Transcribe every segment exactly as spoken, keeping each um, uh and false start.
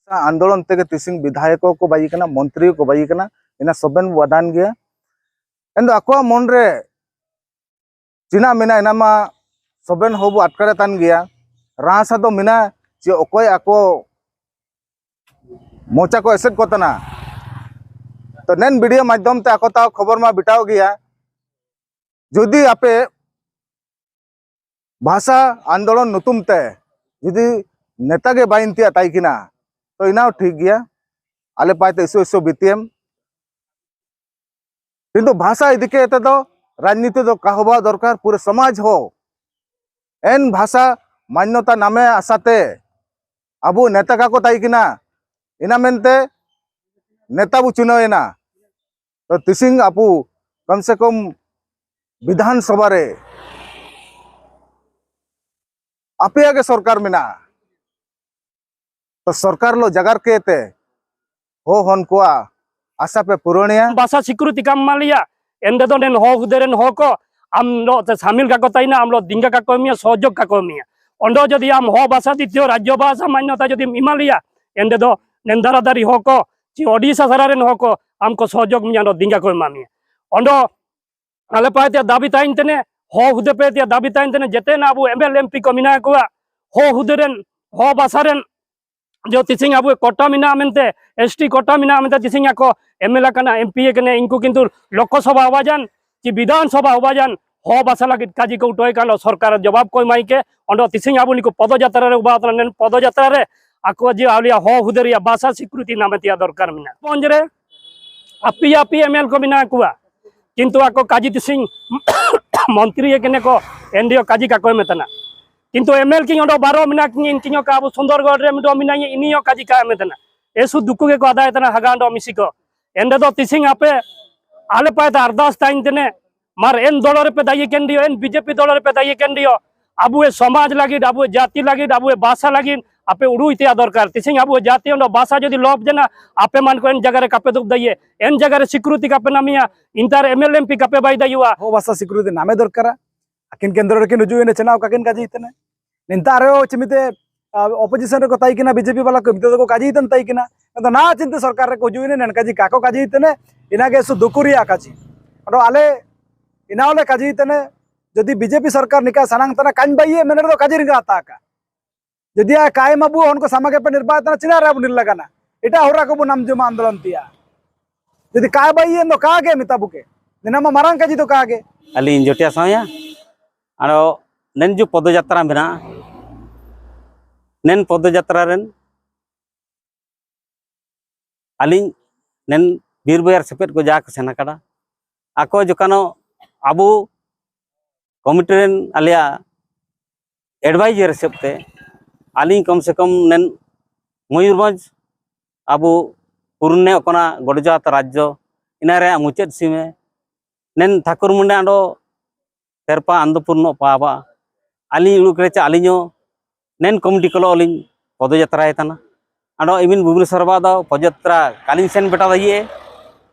ᱟᱱᱫᱳᱞᱚᱱ ᱛᱮᱜᱮ ᱛᱤᱥᱤᱝ ᱵᱤᱫᱷᱟᱭᱚᱠ ᱠᱚ ᱵᱟᱭᱤ ᱠᱟᱱᱟ, ᱢᱚᱱᱛᱨᱤ ᱠᱚ ᱵᱟᱭᱤ ᱠᱟᱱᱟ, ᱤᱱᱟ ᱥᱚᱵᱮᱱ ᱵᱟᱰᱟᱱ ᱜᱮᱭᱟ᱾ ᱮᱱᱫᱚ ᱟᱠᱚᱣᱟᱜ ᱢᱚᱱ ᱨᱮ ᱪᱤᱱᱟ ᱢᱮᱱᱟ, ᱤᱱᱟ ᱢᱟ ᱥᱚᱵᱮᱱ ᱦᱚᱸ ᱵᱚ ᱟᱴᱠᱟᱨᱮ ᱛᱟᱱ ᱜᱮᱭᱟ᱾ ᱨᱟᱥᱟ ᱫᱚ ᱢᱮᱱᱟ ᱡᱮ ᱚᱠᱚᱭ ᱟᱠᱚ ᱢᱚᱪᱟ ᱠᱚ ᱮᱥᱮᱫ ᱠᱚ ᱛᱟᱱᱟ᱾ ᱛᱚ ᱱᱮᱱ ᱵᱷᱤᱰᱤᱭᱳ ᱢᱟᱫᱽᱫᱷᱚᱢ ᱛᱮ ᱟᱠᱚ ᱛᱟᱣ ᱠᱷᱚᱵᱚᱨ ᱢᱟ ᱵᱤᱴᱟᱣ ᱜᱮᱭᱟ᱾ ᱡᱩᱫᱤ ᱟᱯᱮ ᱵᱷᱟᱥᱟ ᱟᱱᱫᱳᱞᱚᱱ ᱧᱩᱛᱩᱢ ᱛᱮ ᱡᱩᱫᱤ ᱱᱮᱛᱟ ᱜᱮ ᱵᱟᱭ ᱤᱱᱛᱤᱭᱟ ᱛᱟᱭ ᱠᱤᱱᱟ, ᱛᱚ ᱤᱱᱟᱹ ᱦᱚᱸ ᱴᱷᱤᱠ ᱜᱮᱭᱟ, ᱟᱞᱮ ᱯᱟᱭ ᱛᱮ ᱤᱥᱩ ᱤᱥᱩ ᱵᱤᱛᱤᱭᱮᱢ᱾ ᱠᱤᱱᱛᱩ ᱵᱷᱟᱥᱟ ᱤᱫᱤ ᱠᱟᱛᱮ ᱫᱚ ᱨᱟᱡᱽᱱᱤᱛᱤ ᱫᱚ ᱠᱟᱦᱚᱵᱟ ᱫᱚᱨᱠᱟᱨ, ᱯᱩᱨᱟᱹ ᱥᱚᱢᱟᱡᱽ ᱦᱚᱸ᱾ ᱮᱱ ᱵᱷᱟᱥᱟ ᱢᱟᱱᱱᱚᱛᱟ ᱱᱟᱢᱮ ᱟᱥᱟᱛᱮ ᱟᱵᱚ ᱱᱮᱛᱟ ᱠᱟᱠᱚ ᱛᱟᱭ ᱠᱤᱱᱟ, ᱤᱱᱟ ᱢᱮᱱᱛᱮ ᱱᱮᱛᱟ ᱵᱚ ᱪᱩᱱᱟᱹᱣ ᱮᱱᱟ᱾ ᱛᱚ ᱛᱤᱥᱤᱝ ᱟᱵᱚ ᱠᱚᱢ ᱥᱮ ᱠᱚᱢ ᱵᱤᱫᱷᱟᱱ ᱥᱚᱵᱷᱟ ᱨᱮ ᱟᱯᱮᱭᱟᱜ ᱜᱮ ᱥᱚᱨᱠᱟᱨ ᱢᱮᱱᱟᱜᱼᱟ᱾ ᱛᱚ ᱥᱚᱨᱠᱟᱨ ᱞᱚ ᱡᱟᱜᱟᱨ ᱠᱮᱛᱮ ᱦᱚ ᱦᱚᱱ ᱠᱚᱣᱟ ᱟᱥᱟ ᱯᱮ ᱯᱩᱨᱟᱹᱱᱤᱭᱟ᱾ ᱵᱷᱟᱥᱟ ᱥᱤᱠᱨᱤᱛᱤ ᱠᱟᱢ ᱮᱢᱟ ᱞᱮᱭᱟ, ᱮᱱᱰᱮ ᱫᱚ ᱱᱮᱱ ᱦᱚ ᱦᱩᱫᱮ ᱨᱮᱱ ᱦᱚ ᱠᱚ ᱟᱢ ᱞᱚ ᱛᱮ ᱥᱟᱢᱤᱞ ᱠᱟᱠᱚ ᱛᱟᱭᱱᱟ, ᱟᱢ ᱞᱚ ᱫᱤᱝᱜᱟ ᱠᱟᱠᱚ ᱢᱮᱭᱟ, ᱥᱚᱦᱚᱡᱳᱜᱽ ᱠᱟᱠᱚ ᱢᱮᱭᱟ᱾ ᱚᱸᱰᱮ ᱡᱩᱫᱤ ᱟᱢ ᱦᱚ ᱵᱷᱟᱥᱟ ᱫᱤᱛᱤᱭᱚ ᱨᱟᱡᱽᱡᱚ ᱵᱷᱟᱥᱟ ᱢᱟᱱᱱᱚᱛᱟ ᱡᱩᱫᱤᱢ ᱮᱢᱟ ᱞᱮᱭᱟ, ᱮᱱᱰᱮ ᱫᱚ ᱱᱮᱱ ᱫᱟᱨᱟ ᱫᱟᱨᱤ ᱦᱚ ᱠᱚ ᱪᱮ ᱳᱰᱤᱥᱟ ᱥᱟᱨᱟ ᱨᱮᱱ ᱦᱚ ᱠᱚ ᱟᱢ ᱠᱚ ᱥᱚᱦᱚᱡᱳᱜᱽ ᱢᱮᱭᱟ, ᱚᱸᱰᱮ ᱫᱤᱝᱜᱟ ᱠᱚ ᱮᱢᱟ ᱢᱮᱭᱟ᱾ ᱚᱸᱰᱮ ᱟᱞᱮ ᱯᱟᱭ ᱛᱮ ᱫᱟᱵᱤ ᱛᱟᱦᱮᱱ ᱛᱮᱱᱮ, ᱦᱚ ᱦᱩᱫᱮ ᱯᱮ ᱛᱮ ᱫᱟᱵᱤ ᱛᱟᱦᱮᱱ ᱛᱮᱱᱮ, ᱡᱮᱛᱮ ᱱᱟ ᱟᱵᱚ ᱮᱢ ᱮᱞ ᱮᱢ ᱯᱤ ᱠᱚ ᱢᱮᱱᱟᱜ ᱠᱚᱣᱟ, ᱦᱚ ᱦᱩᱫᱮ ᱨᱮᱱ, ᱦᱚ ᱵᱷᱟᱥᱟ ᱨᱮᱱ, ᱡᱚ ᱛᱤᱥᱤᱝ ᱟᱵᱚ ᱠᱚᱴᱟ ᱢᱮᱱᱟᱜᱼᱟ ᱢᱮᱱᱛᱮ, ᱮᱥ ᱴᱤ ᱠᱚᱴᱟ ᱢᱮᱱᱟᱜᱼᱟ ᱢᱮᱱᱛᱮ ᱛᱤᱥᱤᱝ ᱟᱠᱚ ᱮᱢ ᱮᱞ ᱮ ᱠᱟᱱᱟ, ᱮᱢ ᱯᱤ ᱮ ᱠᱟᱱᱟ, ᱤᱱᱠᱩ ᱠᱤᱱᱛᱩ ᱞᱳᱠᱚ ᱥᱚᱵᱷᱟ ᱟᱵᱟᱡᱟᱱ ᱪᱮ ᱵᱤᱫᱷᱟᱱ ᱥᱚᱵᱷᱟ ᱟᱵᱟᱡᱟᱱ ᱦᱚ ᱵᱷᱟᱥᱟ ᱞᱟᱹᱜᱤᱫ ᱠᱟᱡᱤ ᱠᱚ ᱩᱴᱷᱟᱹᱣ ᱠᱟᱱ ᱨᱮᱦᱚᱸ ᱥᱚᱨᱠᱟᱨ ᱡᱚᱵᱟᱵ ᱠᱚ ᱮᱢᱟᱭ ᱠᱮ᱾ ᱚᱸᱰᱮ ᱛᱤᱥᱤᱝ ᱟᱵᱚ ᱱᱤᱠᱩ ᱯᱚᱫᱚᱡᱟᱛᱨᱟ ᱨᱮ ᱩᱵᱟ ᱛᱟᱦᱮᱱᱟ, ᱱᱮᱱ ᱯᱚᱫᱚᱡᱟᱛᱨᱟ ᱨᱮ ᱟᱠᱚ ᱡᱮ ᱟᱞᱮᱭᱟᱜ ᱦᱚ ᱦᱩᱫᱟᱹᱨᱤᱭᱟ ᱵᱷᱟᱥᱟ ᱥᱤᱠᱨᱤᱛᱤ ᱱᱟᱢᱮ ᱛᱮᱭᱟᱜ ᱫᱚᱨᱠᱟᱨ ᱢᱮᱱᱟᱜᱼᱟ᱾ ᱯᱚᱧᱡᱽ ᱨᱮ ᱟᱯᱤ ᱟᱯᱤ ᱮᱢ ᱮᱞ ᱠᱚ ᱢᱮᱱᱟᱜ ᱠᱚᱣᱟ, ᱠᱤᱱᱛᱩ ᱟᱠᱚ ᱠᱟᱡᱤ ᱛᱤᱥᱤᱝ ᱢᱚᱱᱛᱨᱤ ᱠᱮᱱᱮ ᱠᱚ, ᱮᱱ ᱰᱤ ᱳ ᱠᱟᱡᱤ ᱠᱟᱠᱚ ᱮᱢᱮ ᱛᱟᱦᱮᱱᱟ᱾ ᱠᱤᱱᱛᱩ ᱮᱢ ᱮᱞ ᱠᱤᱧ ᱚᱸᱰᱮ ᱵᱟᱨᱚ ᱢᱮᱱᱟᱜ ᱠᱤᱧ, ᱤᱧ ᱠᱤᱧ ᱚᱠᱟ ᱟᱵᱚ ᱥᱩᱱᱫᱚᱨᱜᱚᱲ ᱨᱮ ᱢᱤᱫᱴᱮᱱ ᱢᱮᱱᱟᱧᱟ, ᱤᱱᱤ ᱦᱚᱸ ᱠᱟᱡᱤ ᱠᱟ ᱮᱢᱮ ᱛᱟᱦᱮᱱᱟ᱾ ᱮᱥᱩ ᱫᱩᱠᱩ ᱜᱮᱠᱚ ᱟᱫᱟᱭ ᱛᱟᱦᱮᱱᱟ ᱦᱟᱜᱟ ᱚᱸᱰᱮ ᱢᱤᱥᱤ ᱠᱚ᱾ ᱮᱱᱰᱮ ᱫᱚ ᱛᱤᱥᱤᱝ ᱟᱯᱮ ᱟᱞᱮ ᱯᱟᱭ ᱫᱚ ᱟᱨᱫᱟᱥ ᱛᱟᱦᱮᱱ ᱛᱮᱱᱮ, ᱢᱟᱨ ᱮᱱ ᱫᱚᱞ ᱨᱮᱯᱮ ᱫᱟᱭᱤ ᱠᱮᱱ ᱰᱤᱭᱳ, ᱮᱱ ᱵᱤᱡᱮᱯᱤ ᱫᱚᱞ ᱨᱮᱯᱮ ᱫᱟᱭᱤ ᱠᱮᱱ ᱰᱤᱭᱳ, ᱟᱵᱚ ᱥᱚᱢᱟᱡᱽ ᱞᱟᱹᱜᱤᱫ, ᱟᱵᱚ ᱡᱟᱹᱛᱤ ᱞᱟᱹᱜᱤᱫ, ᱟᱵᱚ ᱵᱷᱟᱥᱟ ᱞᱟᱹᱜᱤᱫ ᱟᱯᱮ ᱩᱰᱩᱭ ᱛᱮᱭᱟ ᱫᱚᱨᱠᱟᱨ᱾ ᱛᱤᱥᱤᱝ ᱟᱵᱚ ᱡᱟᱹᱛᱤ ᱚᱸᱰᱮ ᱵᱷᱟᱥᱟ ᱡᱩᱫᱤ ᱞᱚᱵ ᱡᱮᱱᱟ, ᱟᱯᱮ ᱢᱟᱱ ᱠᱚ ᱮᱱ ᱡᱟᱭᱜᱟ ᱨᱮ ᱠᱟᱯᱮ ᱫᱩᱵ ᱫᱟᱭᱤᱭᱮ, ᱮᱱ ᱡᱟᱭᱜᱟ ᱨᱮ ᱥᱤᱠᱨᱩᱛᱤ ᱠᱟᱯᱮ ᱱᱟᱢᱤᱭᱟ, ᱤᱱᱛᱟᱨ ᱮᱢ ᱮᱞ ᱮᱢ ᱯᱤ ᱠᱟᱯᱮ ᱵᱟᱭ ᱫᱟᱭᱩᱣᱟ᱾ ᱦᱚ ᱵᱷᱟᱥᱟ ᱥᱤᱠᱨᱩᱛᱤ ᱱᱟᱢᱮ ᱫᱚᱨᱠᱟᱨᱟ᱾ ᱟᱹᱠᱤᱱ ᱠᱮᱱᱫᱨᱚ ᱨᱮᱠᱤᱱ ᱦᱤᱡᱩᱜ ᱮᱱᱟ, ᱪᱮᱱᱟᱣ ᱠᱟᱠᱤᱱ ᱠᱟᱡᱤ ᱛᱮᱱᱮ᱾ ᱱᱤᱱᱛᱟ ᱟᱨᱮ ᱪᱤᱢᱤᱛᱮ ᱚᱯᱳᱡᱤᱥᱚᱱ ᱨᱮᱠᱚ ᱛᱟᱦᱮᱸ ᱠᱟᱱᱟ ᱵᱤᱡᱮᱯᱤ ᱵᱟᱞᱟ ᱠᱚ, ᱵᱤᱫᱟᱹ ᱫᱚᱠᱚ ᱠᱟᱡᱤ ᱛᱮᱱ ᱛᱟᱦᱮᱸ ᱠᱟᱱᱟ᱾ ᱟᱫᱚ ᱱᱟ ᱪᱤᱱᱛᱟᱹ ᱥᱚᱨᱠᱟᱨ ᱨᱮᱠᱚ ᱦᱤᱡᱩᱜ ᱮᱱᱟ, ᱱᱮᱱ ᱠᱟᱡᱤ ᱠᱟᱠᱚ ᱠᱟᱡᱤ ᱛᱮᱱᱮ, ᱤᱱᱟᱹᱜᱮ ᱥᱩ ᱫᱩᱠᱩ ᱨᱮᱭᱟᱜ ᱠᱟᱡᱤ᱾ ᱟᱫᱚ ᱟᱞᱮ ᱤᱱᱟᱣ ᱞᱮ ᱠᱟᱡᱤ ᱛᱮᱱᱮ, ᱡᱩᱫᱤ ᱵᱤᱡᱮᱯᱤ ᱥᱚᱨᱠᱟᱨ ᱱᱤᱠᱟ ᱥᱟᱱᱟᱝ ᱛᱮᱱᱟ ᱠᱟᱧ ᱵᱟᱭᱤᱭᱮ ᱢᱮᱱ ᱨᱮᱫᱚ ᱠᱟᱡᱤ ᱨᱤᱝᱜᱟ ᱟᱛᱟ ᱠᱟ᱾ ᱡᱩᱫᱤ ᱟ ᱠᱟᱭ ᱢᱟᱵᱩ ᱦᱚᱱ ᱠᱚ ᱥᱟᱢᱟᱜᱮ ᱯᱮ ᱱᱤᱨᱵᱟᱪᱚᱱᱟ ᱪᱤᱱᱟ ᱨᱮ ᱟᱵᱚ ᱱᱤᱨᱞᱟᱜᱟᱱᱟ᱾ ᱮᱴᱟᱜ ᱦᱚᱨᱟ ᱠᱚᱵᱚ ᱱᱟᱢ ᱡᱚᱢᱟ ᱟᱱᱫᱳᱞᱚᱱ ᱛᱤᱭᱟ᱾ ᱡᱩᱫᱤ ᱠᱟᱭ ᱵᱟᱭᱤᱭᱮ ᱫᱚ ᱠᱟᱜᱮ ᱢᱮᱛᱟ ᱵᱩᱠᱮ᱾ ᱱᱮᱱᱟ ᱢᱟ ᱢᱟᱨᱟᱝ ᱠᱟᱡᱤ ᱫᱚ ᱠᱟᱜᱮ᱾ ᱟᱹᱞᱤᱧ ᱡᱚᱴᱤᱭᱟ ᱥᱟᱶᱭᱟ᱾ ᱟᱨᱚ ᱱᱮᱱ ᱡᱩ ᱯᱚᱫᱚᱡᱟᱛᱨᱟ ᱢᱮᱱᱟᱜᱼᱟ᱾ ᱱᱮᱱ ᱯᱚᱫᱚᱡᱟᱛᱨᱟ ᱨᱮᱱ ᱟᱹᱞᱤᱧ ᱱᱮᱱ ᱵᱤᱨ ᱵᱟᱹᱭᱟᱨ ᱥᱮᱯᱮᱫ ᱠᱚ ᱡᱟ ᱠᱚ ᱥᱮᱱ ᱟᱠᱟᱱᱟ, ᱟᱠᱚ ᱡᱚᱠᱷᱟᱱᱚ ᱟᱵᱚ ᱠᱚᱢᱤᱴᱤ ᱨᱮᱱ ᱟᱞᱮᱭᱟᱜ ᱮᱰᱵᱟᱭᱡᱟᱨ ᱦᱤᱥᱟᱹᱵ ᱛᱮ ᱟᱹᱞᱤᱧ ᱠᱚᱢ ᱥᱮ ᱠᱚᱢ ᱱᱮᱱ ᱢᱚᱭᱩᱨᱵᱷᱚᱸᱡᱽ ᱟᱵᱚ ᱯᱩᱨᱱᱮ ᱚᱠᱚᱱᱟ ᱜᱚᱰᱡᱟᱛ ᱨᱟᱡᱽᱡᱚ ᱤᱱᱟ ᱨᱮᱭᱟᱜ ᱢᱩᱪᱟᱹᱫ ᱥᱤᱢᱮ ᱱᱮᱱ ᱴᱷᱟᱠᱩᱨ ᱢᱩᱱᱰᱟ ᱟᱸᱰᱚ ᱛᱮᱨᱯᱟ ᱟᱱᱫᱚᱯᱩᱨᱱᱚ ᱯᱟᱣᱟᱵᱟ᱾ ᱟᱹᱞᱤᱧ ᱩᱲᱩᱠ ᱨᱮ ᱪᱟ ᱟᱹᱞᱤᱧ ᱦᱚᱸ ᱱᱮᱱ ᱠᱚᱢᱤᱴᱤ ᱠᱚᱞᱚ ᱟᱹᱞᱤᱧ ᱯᱚᱫᱚᱡᱟᱛᱨᱟᱭ ᱛᱟᱱᱟ᱾ ᱟᱸᱰᱚ ᱤᱢᱤᱱ ᱵᱷᱩᱵᱽᱱᱮᱥᱚᱨ ᱵᱟᱫ ᱫᱚ ᱯᱚᱫᱚᱡᱟᱛᱨᱟ ᱠᱟᱞᱤᱧ ᱥᱮᱱ ᱵᱮᱴᱟ ᱫᱟᱭᱤᱭᱮ᱾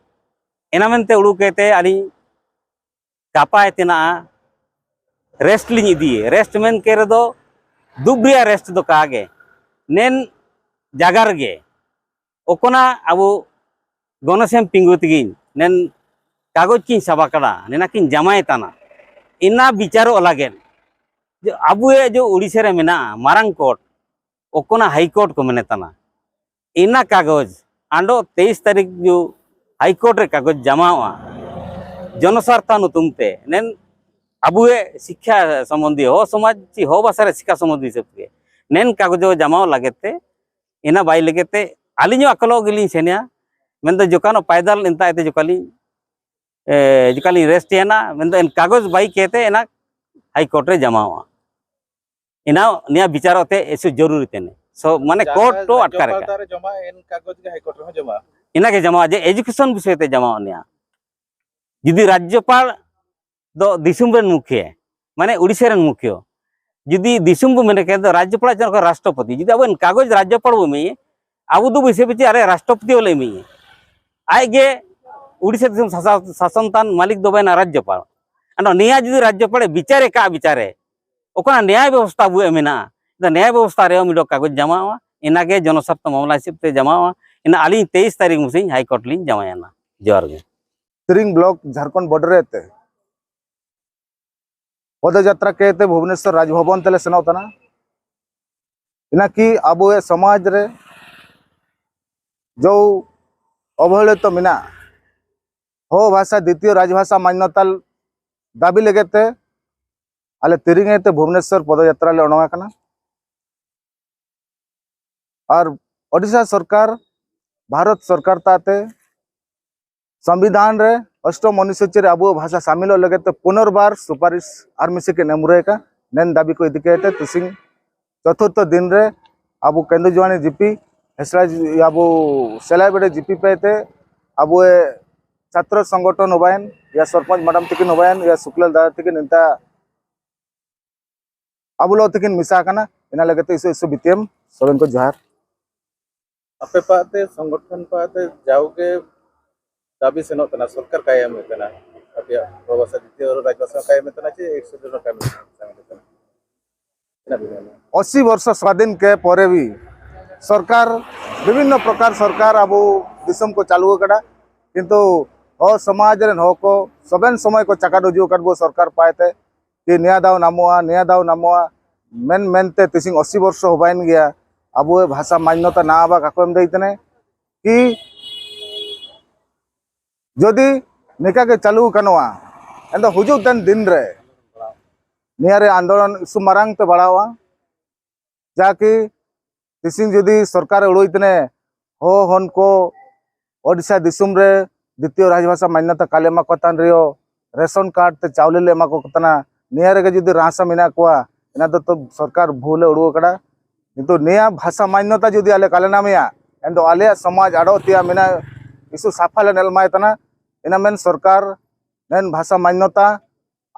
ᱮᱱᱟ ᱢᱮᱱᱛᱮ ᱩᱲᱩᱠ ᱠᱟᱛᱮ ᱟᱹᱞᱤᱧ ᱜᱟᱯᱟᱭ ᱛᱮᱱᱟᱜ ᱨᱮᱥᱴ ᱞᱤᱧ ᱤᱫᱤᱭᱮ᱾ ᱨᱮᱥᱴ ᱢᱮᱱ ᱠᱮ ᱨᱮᱫᱚ ᱫᱩᱵ ᱨᱮᱭᱟᱜ ᱨᱮᱥᱴ ᱫᱚ ᱠᱟᱜᱮ᱾ ᱱᱮᱱ ᱡᱟᱜᱟ ᱨᱮᱜᱮ ᱚᱠᱚᱱᱟ ᱟᱵᱚ ᱜᱚᱱᱚᱥᱮᱢ ᱛᱤᱸᱜᱩ ᱛᱮᱜᱤᱧ ᱱᱮᱱ ᱠᱟᱜᱚᱡᱽ ᱠᱤᱱ ᱥᱟᱵᱟ ᱠᱟᱫᱟ, ᱱᱮᱱᱟ ᱠᱤᱱ ᱡᱟᱢᱟᱭ ᱛᱟᱱᱟ᱾ ᱤᱱᱟ ᱵᱤᱪᱟᱨᱚᱜ ᱞᱟᱹᱜᱤᱫ ᱡᱮ ᱟᱵᱚᱭᱟᱜ ᱡᱮ ᱳᱰᱤᱥᱟ ᱨᱮ ᱢᱮᱱᱟᱜᱼᱟ ᱢᱟᱨᱟᱝ ᱠᱳᱨᱴ, ᱚᱠᱚᱱᱟ ᱦᱟᱭ ᱠᱳᱨᱴ ᱠᱚ ᱢᱮᱱᱮ ᱛᱟᱱᱟ᱾ ᱤᱱᱟ ᱠᱟᱜᱚᱡᱽ ᱟᱸᱰᱚ ᱛᱮᱭᱤᱥ ᱛᱟᱹᱨᱤᱠᱷ ᱡᱩ ᱦᱟᱭ ᱠᱳᱨᱴ ᱨᱮ ᱠᱟᱜᱚᱡᱽ ᱡᱟᱢᱟᱣᱟ ᱡᱚᱱᱚᱥᱟᱨᱛᱷᱟ ᱧᱩᱛᱩᱢ ᱛᱮ᱾ ᱱᱮᱱ ᱟᱵᱚᱭᱟᱜ ᱥᱤᱠᱠᱷᱟ ᱥᱚᱢᱵᱚᱱᱫᱷᱤ, ᱦᱚ ᱥᱚᱢᱟᱡᱽ ᱪᱮ ᱦᱚ ᱵᱷᱟᱥᱟ ᱨᱮ ᱥᱤᱠᱠᱷᱟ ᱥᱚᱢᱵᱚᱱᱫᱷᱤ ᱦᱤᱥᱟᱹᱵ ᱛᱮ ᱱᱮᱱ ᱠᱟᱜᱚᱡᱽ ᱡᱟᱢᱟᱣ ᱞᱟᱹᱜᱤᱫ ᱛᱮ ᱤᱱᱟ ᱵᱟᱭ ᱞᱟᱹᱜᱤᱫ ᱛᱮ ᱟᱹᱞᱤᱧ ᱦᱚᱸ ᱟᱠᱚᱞᱚᱜ ᱜᱮᱞᱤᱧ ᱥᱮᱱᱮᱜᱼᱟ᱾ ᱢᱮᱱᱫᱚ ᱡᱚᱠᱷᱚᱱ ᱯᱟᱭᱫᱟᱞ ᱮᱱᱛᱟ ᱮᱛᱮ ᱡᱚᱠᱷᱚᱱ ᱞᱤᱧ, ᱮ, ᱡᱚᱠᱷᱚᱱ ᱞᱤᱧ ᱨᱮᱥᱴ ᱮᱱᱟ, ᱢᱮᱱᱫᱚ ᱮᱱ ᱠᱟᱜᱚᱡᱽ ᱵᱟᱭ ᱠᱮᱛᱮ ᱮᱱᱟ ᱦᱟᱭ ᱠᱳᱨᱴ ᱨᱮ ᱡᱟᱢᱟᱣᱟ᱾ ᱤᱱᱟ ᱱᱤᱭᱟ ᱵᱤᱪᱟᱨᱚᱜ ᱛᱮ ᱮᱥᱩ ᱡᱚᱨᱩᱨᱤ ᱛᱮᱱᱮ᱾ ᱥᱚ, ᱢᱟᱱᱮ ᱡᱟᱦᱟᱸ ᱠᱳᱨᱴ ᱴᱚ ᱟᱴᱠᱟᱨ ᱨᱟᱡᱽᱡᱚᱯᱟᱞ ᱠᱟ᱾ ᱫᱟᱨᱮ ᱡᱚᱢᱟ, ᱮᱱ ᱠᱟᱜᱚᱡᱽ ᱜᱮ ᱦᱟᱭ ᱠᱳᱨᱴ ᱨᱮᱦᱚᱸ ᱡᱚᱢᱟ᱾ ᱤᱱᱟ ᱜᱮ ᱡᱟᱢᱟᱣᱟ ᱡᱮ ᱮᱡᱩᱠᱮᱥᱚᱱ ᱵᱤᱥᱚᱭ ᱛᱮ ᱡᱟᱢᱟᱣᱟ ᱱᱤᱭᱟ᱾ ᱡᱩᱫᱤ ᱨᱟᱡᱽᱡᱚᱯᱟᱞ ᱫᱚ ᱫᱤᱥᱚᱢ ᱨᱮᱱ ᱢᱩᱠᱷᱤᱭᱟᱹ, ᱢᱟᱱᱮ ᱳᱰᱤᱥᱟ ᱨᱮᱱ ᱢᱩᱠᱷᱤᱭᱟᱹ, ᱡᱩᱫᱤ ᱫᱤᱥᱚᱢ ᱵᱚ ᱢᱮᱱ ᱠᱷᱟᱱ ᱫᱚ ᱨᱟᱡᱽᱡᱚᱯᱟᱞ ᱪᱮᱫ ᱞᱮᱠᱟ ᱨᱟᱥᱴᱨᱚᱯᱚᱛᱤ, ᱡᱩᱫᱤ ᱟᱵᱚ ᱠᱟᱜᱚᱡᱽ ᱨᱟᱡᱽᱡᱚᱯᱟᱞ ᱵᱚ ᱮᱢᱮᱭᱟ, ᱟᱵᱚ ᱫᱚ ᱵᱚ ᱦᱤᱥᱟᱹᱵ ᱪᱮᱫ ᱟᱞᱮ ᱨᱟᱥᱴᱨᱚᱯᱚᱛᱤ ᱵᱚᱞᱮ ᱮᱢᱮᱭᱟ᱾ ᱟᱡ ᱜᱮ ᱳᱰᱤᱥᱟ ᱫᱤᱥᱚᱢ ᱥᱟᱥᱟ-, ᱥᱟᱥᱚᱱ ᱛᱟᱱ ᱢᱟᱹᱞᱤᱠ ᱫᱚ ᱵᱟᱭᱱᱟ ᱨᱟᱡᱽᱡᱚᱯᱟᱞ᱾ ᱟᱫᱚ ᱱᱤᱭᱟ ᱡᱩᱫᱤ ᱨᱟᱡᱽᱡᱚᱯᱟᱞᱮ ᱵᱤᱪᱟᱨᱮ ᱠᱟᱜ ᱵᱤᱪᱟᱨᱮ, ᱚᱠᱟ ᱱᱮᱭᱟᱭ ᱵᱮᱵᱚᱥᱛᱷᱟ ᱟᱵᱚᱣᱟᱜ ᱢᱮᱱᱟᱜᱼᱟ, ᱱᱮᱭᱟᱭ ᱵᱮᱵᱚᱥᱛᱷᱟ ᱨᱮ ᱩᱱᱤ ᱫᱚ ᱠᱟᱜᱚᱡᱽ ᱡᱟᱢᱟᱜᱼᱟ, ᱤᱱᱟᱹᱜᱮ ᱡᱚᱱᱚᱥᱟᱨᱛᱷᱚ ᱢᱟᱢᱞᱟ ᱦᱤᱥᱟᱹᱵ ᱛᱮ ᱡᱟᱢᱟᱜᱼᱟ᱾ ᱤᱱᱟᱹ ᱟᱹᱞᱤᱧ ᱛᱮᱭᱤᱥ ᱛᱟᱹᱨᱤᱠᱷ ᱢᱩᱥᱤᱧ ᱦᱟᱭ ᱠᱳᱨᱴ ᱞᱤᱧ ᱡᱟᱢᱟᱭᱟ ᱱᱟ᱾ ᱡᱚᱦᱟᱨ ᱜᱮ᱾ ᱛᱤᱨᱤᱝ ᱵᱞᱚᱠ ᱡᱷᱟᱲᱠᱷᱚᱸᱰ ᱵᱚᱰᱟᱨ ᱨᱮ ᱛᱮ ᱯᱚᱫᱚᱡᱟᱛᱨᱟ ᱠᱮ ᱛᱮ ᱵᱷᱩᱵᱽᱱᱮᱥᱚᱨ ᱨᱟᱡᱽ ᱵᱷᱚᱵᱚᱱ ᱛᱮᱞᱮ ᱥᱮᱱᱚᱜ ᱠᱟᱱᱟ᱾ ᱤᱱᱟᱹᱠᱤ ᱟᱵᱚᱣᱟᱜ ᱥᱚᱢᱟᱡᱽ ᱨᱮ ᱡᱚ ᱚᱵᱚᱦᱮᱲᱤᱛᱚ ᱢᱮᱱᱟᱜ ᱦᱚ ᱵᱷᱟᱥᱟ ᱫᱤᱛᱤᱭᱚ ᱨᱟᱡᱽᱵᱷᱟᱥᱟ ᱢᱟᱱᱭᱚᱛᱟ ᱫᱟᱹᱵᱤ ᱞᱟᱹᱜᱤᱫ ᱛᱮ ᱟᱞᱮ ᱛᱤᱨᱤᱝ ᱛᱮ ᱵᱷᱩᱵᱽᱱᱮᱥᱚᱨ ᱯᱚᱫᱚᱡᱟᱛᱨᱟ ᱞᱮ ᱚᱰᱚᱝ ᱟᱠᱟᱱᱟ᱾ ᱟᱨ ᱳᱰᱤᱥᱟ ᱥᱚᱨᱠᱟᱨ, ᱵᱷᱟᱨᱚᱛ ᱥᱚᱨᱠᱟᱨ ᱛᱟᱛᱮ ᱥᱚᱝᱵᱤᱫᱷᱟᱱ ᱨᱮ ᱚᱥᱴᱚᱢ ᱚᱱᱩᱥᱩᱪᱤ ᱨᱮ ᱟᱵᱚᱣᱟᱜ ᱵᱷᱟᱥᱟ ᱥᱟᱢᱤᱞᱚᱜ ᱞᱟᱹᱜᱤᱫ ᱛᱮ ᱯᱩᱱᱚᱨᱵᱟᱨ ᱥᱩᱯᱟᱨᱤᱥ ᱟᱨ ᱢᱤᱥᱤ ᱠᱤᱱ ᱮᱢ ᱨᱩᱣᱟᱹᱲ ᱠᱟᱱ᱾ ᱱᱮᱱ ᱫᱟᱹᱵᱤ ᱠᱚ ᱤᱫᱤ ᱠᱟᱛᱮ ᱛᱤᱥᱤᱝ ᱪᱚᱛᱩᱨᱛᱷᱚ ᱫᱤᱱ ᱨᱮ ᱟᱵᱚ ᱠᱮᱱᱫᱩ ᱡᱩᱣᱟᱱᱤ ᱡᱤᱯᱤ ᱦᱮᱥᱲᱟ ᱡᱤ-, ᱟᱵᱚ ᱥᱮᱞᱟᱭ ᱵᱮᱲᱮ ᱡᱤᱯᱤ ᱯᱮ ᱛᱮ ᱟᱵᱚ ᱪᱷᱟᱛᱨᱚ ᱥᱚᱝᱜᱚᱴᱷᱚᱱ ᱦᱚᱸ ᱵᱟᱭᱮᱱ, ᱭᱟ ᱥᱚᱨᱯᱚᱧᱪ ᱢᱟᱰᱟᱢ ᱛᱤᱠᱤᱱ ᱦᱚᱸ ᱵᱟᱭᱮᱱ, ᱭᱟ ᱥᱩᱠᱞᱟᱞ ᱫᱟᱫᱟ ᱛᱤᱠᱤᱱ ᱱᱮᱱᱛᱟ ᱟᱵᱚ ᱞᱚ ᱛᱤᱠᱤᱱ ᱢᱮᱥᱟ ᱟᱠᱟᱱᱟ᱾ ᱤᱱᱟ ᱞᱟᱹᱜᱤᱫ ᱛᱮ ᱤᱥᱩ ᱤᱥᱩ ᱵᱤᱛᱤᱭᱟᱢ ᱥᱚᱵᱮᱱ ᱠᱚ ᱡᱚᱦᱟᱨ᱾ ᱟᱯᱮ ᱯᱟᱦᱴᱟ ᱥᱚᱝᱜᱚᱴᱷᱚᱱ ᱯᱟᱦᱴᱟ ᱡᱟᱣᱜᱮ ᱫᱟᱹᱵᱤ ᱥᱮᱱᱚᱜ ᱠᱟᱱᱟ, ᱥᱚᱨᱠᱟᱨ ᱠᱟᱭ ᱮᱢ ᱠᱟᱱᱟ, ᱟᱯᱮᱭᱟᱜ ᱵᱟᱵᱟ ᱥᱟᱦᱮᱵᱽ ᱡᱤᱛᱤᱭᱚ ᱨᱟᱡᱽᱵᱷᱟᱥᱟ ᱠᱟᱭ ᱮᱢ ᱠᱟᱱᱟ ᱪᱮ ᱮᱠᱥᱚ ᱡᱚᱱ ᱠᱟᱭ ᱮᱢ ᱠᱟᱱᱟ? ᱛᱤᱱᱟᱹᱜ ᱵᱤᱱ ᱮᱢᱟ? ᱚᱥᱤ ᱵᱚᱨᱥᱚ ᱥᱣᱟᱫᱷᱤᱱ ᱠᱮ ᱯᱚᱨᱮ ᱵᱤ ᱥᱚᱨᱠᱟᱨ, ᱵᱤᱵᱷᱤᱱᱱᱚ ᱯᱨᱚᱠᱟᱨ ᱥᱚᱨᱠᱟᱨ ᱟᱵᱚ ᱫᱤᱥᱚᱢ ᱠᱚ ᱪᱟᱹᱞᱩ ᱟᱠᱟᱫᱟ, ᱠᱤᱱᱛᱩ ᱦᱚᱲ ᱥᱚᱢᱟᱡᱽ ᱨᱮᱱ ᱦᱚᱲ ᱠᱚ ᱥᱚᱵᱮᱱ ᱥᱚᱢᱚᱭ ᱠᱚ ᱪᱟᱠᱟ ᱰᱩᱡᱩ ᱟᱠᱟᱫ ᱵᱚ ᱥᱚᱨᱠᱟᱨ ᱯᱟᱭᱛᱮ ᱠᱤ ᱱᱤᱭᱟᱹ ᱫᱟᱣ ᱱᱟᱢᱚᱜᱼᱟ, ᱱᱤᱭᱟᱹ ᱫᱟᱣ ᱱᱟᱢᱚᱜᱼᱟ ᱢᱮᱱ ᱢᱮᱱᱛᱮ ᱛᱤᱥᱤᱝ ᱚᱥᱤ ᱵᱚᱨᱥᱚ ᱦᱚᱵᱟᱭᱮᱱ ᱜᱮᱭᱟ᱾ ᱟᱵᱚ ᱵᱷᱟᱥᱟ ᱢᱟᱱᱭᱚᱛᱟ ᱱᱟᱣᱟ ᱵᱟ ᱠᱟᱠᱚ ᱮᱢ ᱫᱟᱹᱭ ᱛᱮᱱᱮ ᱠᱤ ᱡᱩᱫᱤ ᱱᱤᱠᱟ ᱜᱮ ᱪᱟᱹᱞᱩ ᱠᱟᱱᱚᱜᱼᱟ, ᱮᱱᱫᱚ ᱦᱤᱡᱩᱜ ᱛᱮᱱ ᱫᱤᱱ ᱨᱮ ᱱᱤᱭᱟᱹ ᱨᱮ ᱟᱱᱫᱳᱞᱚᱱ ᱤᱥᱩ ᱢᱟᱨᱟᱝ ᱛᱮ ᱵᱟᱲᱟᱣᱟ᱾ ᱡᱟᱠᱤ ᱛᱤᱥᱤᱝ ᱡᱩᱫᱤ ᱥᱚᱨᱠᱟᱨ ᱩᱲᱩᱭ ᱛᱮᱱᱮ ᱦᱚ ᱦᱚᱱ ᱠᱚ ᱳᱰᱤᱥᱟ ᱫᱤᱥᱚᱢ ᱨᱮ ᱫᱤᱛᱤᱭᱚ ᱨᱟᱡᱽᱵᱷᱟᱥᱟ ᱢᱟᱱᱭᱚᱛᱟ ᱠᱟᱞᱮ ᱮᱢᱟ ᱠᱚ ᱛᱟᱦᱮᱱ ᱨᱮᱦᱚᱸ, ᱨᱮᱥᱚᱱ ᱠᱟᱨᱰ ᱛᱮ ᱪᱟᱣᱞᱮ ᱞᱮ ᱮᱢᱟ ᱠᱚ ᱛᱟᱦᱮᱱᱟ᱾ ᱱᱤᱭᱟᱹ ᱨᱮᱜᱮ ᱡᱩᱫᱤ ᱨᱟᱥᱟ ᱢᱮᱱᱟᱜ ᱠᱚᱣᱟ, ᱮᱱᱟ ᱫᱚ ᱛᱚ ᱥᱚᱨᱠᱟᱨ ᱵᱷᱩᱞᱮ ᱩᱲᱩ ᱟᱠᱟᱫᱟ᱾ ᱠᱤᱱᱛᱩ ᱱᱤᱭᱟᱹ ᱵᱷᱟᱥᱟ ᱢᱟᱱᱭᱚᱛᱟ ᱡᱩᱫᱤ ᱟᱞᱮ ᱠᱟᱞᱮ ᱱᱟᱢᱮᱭᱟ, ᱮᱱ ᱫᱚ ᱟᱞᱮᱭᱟᱜ ᱥᱚᱢᱟᱡᱽ ᱟᱲᱚ ᱛᱮᱭᱟ ᱢᱮᱱᱟᱜ ᱤᱥᱩ ᱥᱟᱯᱷᱟ ᱞᱮ ᱮᱞᱢᱟᱭ ᱛᱟᱦᱮᱱᱟ᱾ ᱤᱱᱟ ᱢᱮᱱ ᱥᱚᱨᱠᱟᱨ ᱱᱮᱱ ᱵᱷᱟᱥᱟ ᱢᱟᱱᱭᱚᱛᱟ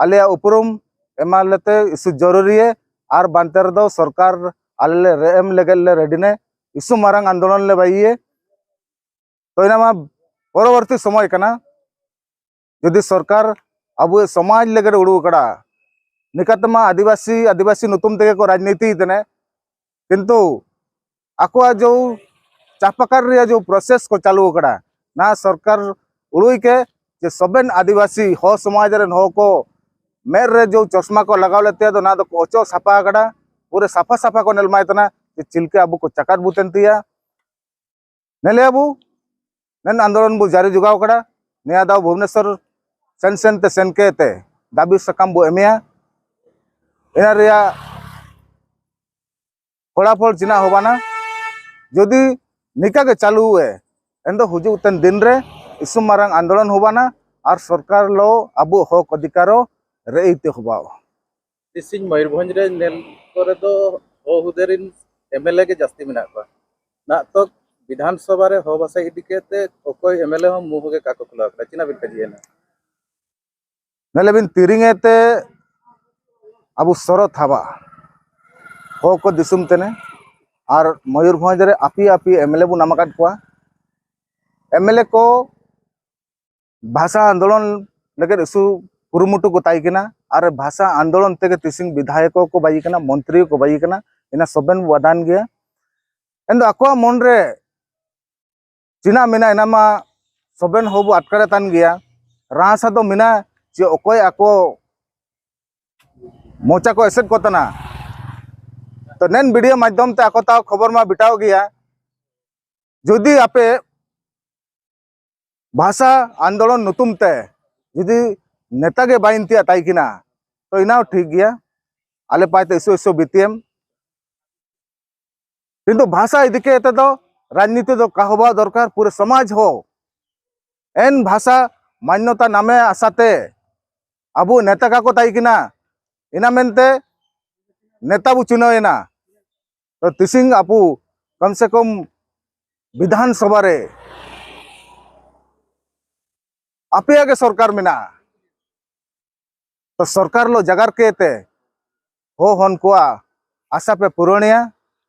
ᱟᱞᱮᱭᱟᱜ ᱩᱯᱨᱩᱢ ᱮᱢᱟ ᱞᱮᱛᱮ ᱤᱥᱩ ᱡᱚᱨᱩᱨᱤᱭᱮ, ᱟᱨ ᱵᱟᱱᱛᱮ ᱨᱮᱫᱚ ᱥᱚᱨᱠᱟᱨ ᱟᱞᱮ ᱞᱮ ᱨᱮ ᱮᱢ ᱞᱮᱜᱮ ᱞᱮ ᱨᱮᱰᱤᱱᱮ ᱤᱥᱩ ᱢᱟᱨᱟᱝ ᱟᱱᱫᱳᱞᱚᱱ ᱞᱮ ᱵᱟᱭᱤᱭᱮ᱾ ᱛᱚ ᱤᱱᱟ ᱢᱟ ᱯᱚᱨᱚᱵᱚᱨᱛᱤ ᱥᱚᱢᱚᱭ ᱠᱟᱱᱟ, ᱡᱩᱫᱤ ᱥᱚᱨᱠᱟᱨ ᱟᱵᱚ ᱥᱚᱢᱟᱡᱽ ᱞᱟᱹᱜᱤᱫ ᱩᱲᱩ ᱟᱠᱟᱫᱟ, ᱱᱤᱠᱟᱛᱮᱢᱟ ᱟᱹᱫᱤᱵᱟᱹᱥᱤ ᱟᱹᱫᱤᱵᱟᱹᱥᱤ ᱧᱩᱛᱩᱢ ᱛᱮᱜᱮ ᱠᱚ ᱨᱟᱡᱽᱱᱤᱛᱤᱭ ᱛᱮᱱᱮ, ᱠᱤᱱᱛᱩ ᱟᱠᱚᱣᱟᱜ ᱡᱚ ᱪᱟᱯᱟᱠᱟᱨ ᱨᱮᱭᱟᱜ ᱡᱚ process ᱠᱚ ᱪᱟᱹᱞᱩ ᱟᱠᱟᱫᱟ, ᱱᱟ ᱥᱚᱨᱠᱟᱨ ᱩᱲᱩᱭ ᱠᱮ ᱡᱮ ᱥᱚᱵᱮᱱ ᱟᱹᱫᱤᱵᱟᱹᱥᱤ ᱦᱚ ᱥᱚᱢᱟᱡᱽ ᱨᱮᱱ ᱦᱚᱲ ᱠᱚ ᱢᱮᱫ ᱨᱮ ᱡᱚ ᱪᱚᱥᱢᱟ ᱠᱚ ᱞᱟᱜᱟᱣ ᱞᱮᱫ ᱛᱟᱭᱟ, ᱫᱚ ᱚᱱᱟ ᱫᱚᱠᱚ ᱚᱪᱚᱜ ᱥᱟᱯᱷᱟ ᱟᱠᱟᱫᱟ᱾ ᱯᱩᱨᱟᱹ ᱥᱟᱯᱷᱟ ᱥᱟᱯᱷᱟ ᱠᱚ ᱧᱮᱞ ᱢᱟᱭ ᱛᱟᱦᱮᱱᱟ ᱡᱮ ᱪᱤᱞᱠᱟ ᱟᱵᱚ ᱠᱚ ᱪᱟᱠᱟᱨ ᱵᱩᱛᱮᱱ ᱛᱤᱭᱟ᱾ ᱱᱮᱞᱮ ᱟᱵᱚ ᱱᱮᱱ ᱟᱱᱫᱳᱞᱚᱱ ᱵᱚ ᱡᱟᱹᱨᱤ ᱡᱚᱜᱟᱣ ᱠᱟᱫᱟ᱾ ᱱᱤᱭᱟᱹ ᱫᱟᱣ ᱵᱷᱩᱵᱽᱱᱮᱥᱚᱨ ᱥᱮᱱ ᱥᱮᱱ ᱛᱮ ᱥᱮᱱ ᱠᱮ ᱛᱮ ᱫᱟᱹᱵᱤ ᱥᱟᱠᱟᱢ ᱵᱚ ᱮᱢᱮᱭᱟ᱾ ᱤᱱᱟᱹ ᱨᱮᱭᱟᱜ ᱯᱷᱚᱞᱟᱯᱷᱚᱞ ᱪᱤᱱᱟ ᱦᱚᱸ ᱵᱟᱱᱟ᱾ ᱡᱩᱫᱤ ᱱᱤᱠᱟ ᱜᱮ ᱪᱟᱹᱞᱩ ᱮ, ᱮᱱᱫᱚ ᱦᱤᱡᱩᱜ ᱛᱮᱱ ᱫᱤᱱ ᱨᱮ ᱤᱥᱩ ᱢᱟᱨᱟᱝ ᱟᱱᱫᱳᱞᱚᱱ ᱦᱚᱸ ᱵᱟᱱᱟ ᱟᱨ ᱥᱚᱨᱠᱟᱨ ᱞᱚ ᱟᱵᱚ ᱦᱚᱠ ᱚᱫᱷᱤᱠᱟᱨᱚ ᱨᱮ ᱤᱛᱮ ᱦᱚᱵᱟᱣ᱾ ᱛᱤᱥᱤᱧ ᱢᱚᱭᱩᱨᱵᱷᱚᱸᱡᱽ ᱨᱮ ᱧᱮᱞ ᱠᱚᱨᱮ ᱫᱚ ᱦᱚ ᱦᱩᱫᱟᱹᱨᱤᱱ ᱮᱢ ᱮᱞ ᱮ ᱜᱮ ᱡᱟᱹᱥᱛᱤ ᱢᱮᱱᱟᱜ ᱠᱚᱣᱟ᱾ ᱱᱟᱜ ᱛᱚᱠ ᱵᱤᱫᱷᱟᱱ ᱥᱚᱵᱷᱟ ᱨᱮ ᱦᱚ ᱵᱷᱟᱥᱟ ᱤᱫᱤ ᱠᱟᱛᱮ ᱚᱠᱚᱭ ᱮᱢ ᱮᱞ ᱮ ᱦᱚᱸ ᱢᱩᱸ ᱦᱚᱸᱜᱮ ᱠᱟᱠᱚ ᱠᱷᱩᱞᱟᱹᱣ ᱠᱟᱫᱟ᱾ ᱪᱮᱫᱟᱜ ᱵᱤᱱ ᱠᱟᱹᱡᱤᱭᱮᱱᱟ? ᱧᱮᱞᱮᱵᱤᱱ, ᱛᱤᱨᱤᱝ ᱮ ᱛᱮ ᱟᱵᱚ ᱥᱚᱨᱚᱛ ᱦᱟᱵᱟ ᱦᱚ ᱠᱚ ᱫᱤᱥᱚᱢ ᱛᱮᱱᱮ ᱟᱨ ᱢᱚᱭᱩᱨᱵᱷᱚᱸᱡᱽ ᱨᱮ ᱟᱯᱤ ᱟᱯᱤ ᱮᱢ ᱮᱞ ᱮ ᱵᱚᱱ ᱮᱢ ᱟᱠᱟᱫ ᱠᱚᱣᱟ᱾ ᱮᱢ ᱮᱞ ᱮ ᱠᱚ ᱵᱷᱟᱥᱟ ᱟᱱᱫᱳᱞᱚᱱ ᱞᱟᱹᱜᱤᱫ ᱤᱥᱩ ᱠᱩᱨᱩᱢᱩᱴᱩ ᱠᱚ ᱛᱟᱦᱮᱸ ᱠᱟᱱᱟ ᱟᱨ ᱵᱷᱟᱥᱟ ᱟᱱᱫᱳᱞᱚᱱ ᱛᱮᱜᱮ ᱛᱤᱥᱤᱝ ᱵᱤᱫᱷᱟᱭᱚᱠ ᱠᱚ ᱵᱟᱭᱤ ᱠᱟᱱᱟ, ᱢᱚᱱᱛᱨᱤ ᱠᱚ ᱵᱟᱭᱤ ᱠᱟᱱᱟ, ᱤᱱᱟ ᱥᱚᱵᱮᱱ ᱵᱟᱰᱟᱱ ᱜᱮᱭᱟ᱾ ᱮᱱᱫᱚ ᱟᱠᱚᱣᱟᱜ ᱢᱚᱱ ᱨᱮ ᱪᱤᱱᱟ ᱢᱮᱱᱟ ᱮᱱᱟ ᱢᱟ ᱥᱚᱵᱮᱱ ᱦᱚᱸ ᱵᱚ ᱟᱴᱠᱟᱨᱮ ᱛᱟᱱ ᱜᱮᱭᱟ᱾ ᱨᱟᱥᱟ ᱫᱚ ᱢᱮᱱᱟ ᱡᱮ ᱚᱠᱚᱭ ᱟᱠᱚ ᱢᱚᱪᱟ ᱠᱚ ᱮᱥᱮᱫ ᱠᱚ ᱛᱟᱱᱟ᱾ ᱛᱚ ᱱᱮᱱ ᱵᱤᱰᱤᱭᱳ ᱢᱟᱫᱽᱫᱷᱚᱢ ᱛᱮ ᱟᱠᱚ ᱛᱟᱣ ᱠᱷᱚᱵᱚᱨ ᱢᱟ ᱵᱤᱴᱟᱣ ᱜᱮᱭᱟ᱾ ᱡᱩᱫᱤ ᱟᱯᱮ ᱵᱷᱟᱥᱟ ᱟᱱᱫᱳᱞᱚᱱ ᱧᱩᱛᱩᱢ ᱛᱮ ᱡᱩᱫᱤ ᱱᱮᱛᱟ ᱜᱮ ᱵᱟᱭ ᱤᱱᱛᱤᱭᱟ ᱛᱟᱭ ᱠᱤᱱᱟ, ᱛᱚ ᱤᱱᱟᱣ ᱴᱷᱤᱠ ᱜᱮᱭᱟ, ᱟᱞᱮ ᱯᱟᱭ ᱛᱮ ᱤᱥᱩ ᱤᱥᱩ ᱵᱤᱛᱤᱭᱮᱢ᱾ ᱠᱤᱱᱛᱩ ᱵᱷᱟᱥᱟ ᱤᱫᱤ ᱠᱟᱛᱮ ᱫᱚ ᱨᱟᱡᱽᱱᱤᱛᱤ ᱫᱚ ᱠᱟᱦᱚᱵᱟ ᱫᱚᱨᱠᱟᱨ ᱯᱩᱨᱟᱹ ᱥᱚᱢᱟᱡᱽ ᱦᱚᱸ᱾ ᱮᱱ ᱵᱷᱟᱥᱟ ᱢᱟᱱᱱᱚᱛᱟ ᱱᱟᱢᱮ ᱟᱥᱟᱛᱮ ᱟᱵᱚ ᱱᱮᱛᱟ ᱠᱟᱠᱚ ᱛᱟᱭ ᱠᱤᱱᱟ, ᱤᱱᱟ ᱢᱮᱱᱛᱮ ᱱᱮᱛᱟ ᱵᱚ ᱪᱩᱱᱟᱹᱣ ᱮᱱᱟ᱾ ᱛᱚ ᱛᱤᱥᱤᱝ ᱟᱵᱚ ᱠᱚᱢ ᱥᱮ ᱠᱚᱢ ᱵᱤᱫᱷᱟᱱ ᱥᱚᱵᱷᱟ ᱨᱮ ᱟᱯᱮᱭᱟᱜ ᱜᱮ ᱥᱚᱨᱠᱟᱨ ᱢᱮᱱᱟᱜᱼᱟ᱾ ᱛᱚ ᱥᱚᱨᱠᱟᱨ ᱞᱚ ᱡᱟᱜᱟᱨ ᱠᱮ ᱛᱮ ᱦᱚ ᱦᱚᱱ ᱠᱚᱣᱟ ᱟᱥᱟ ᱯᱮ ᱯᱩᱨᱟᱹᱱᱤᱭᱟ᱾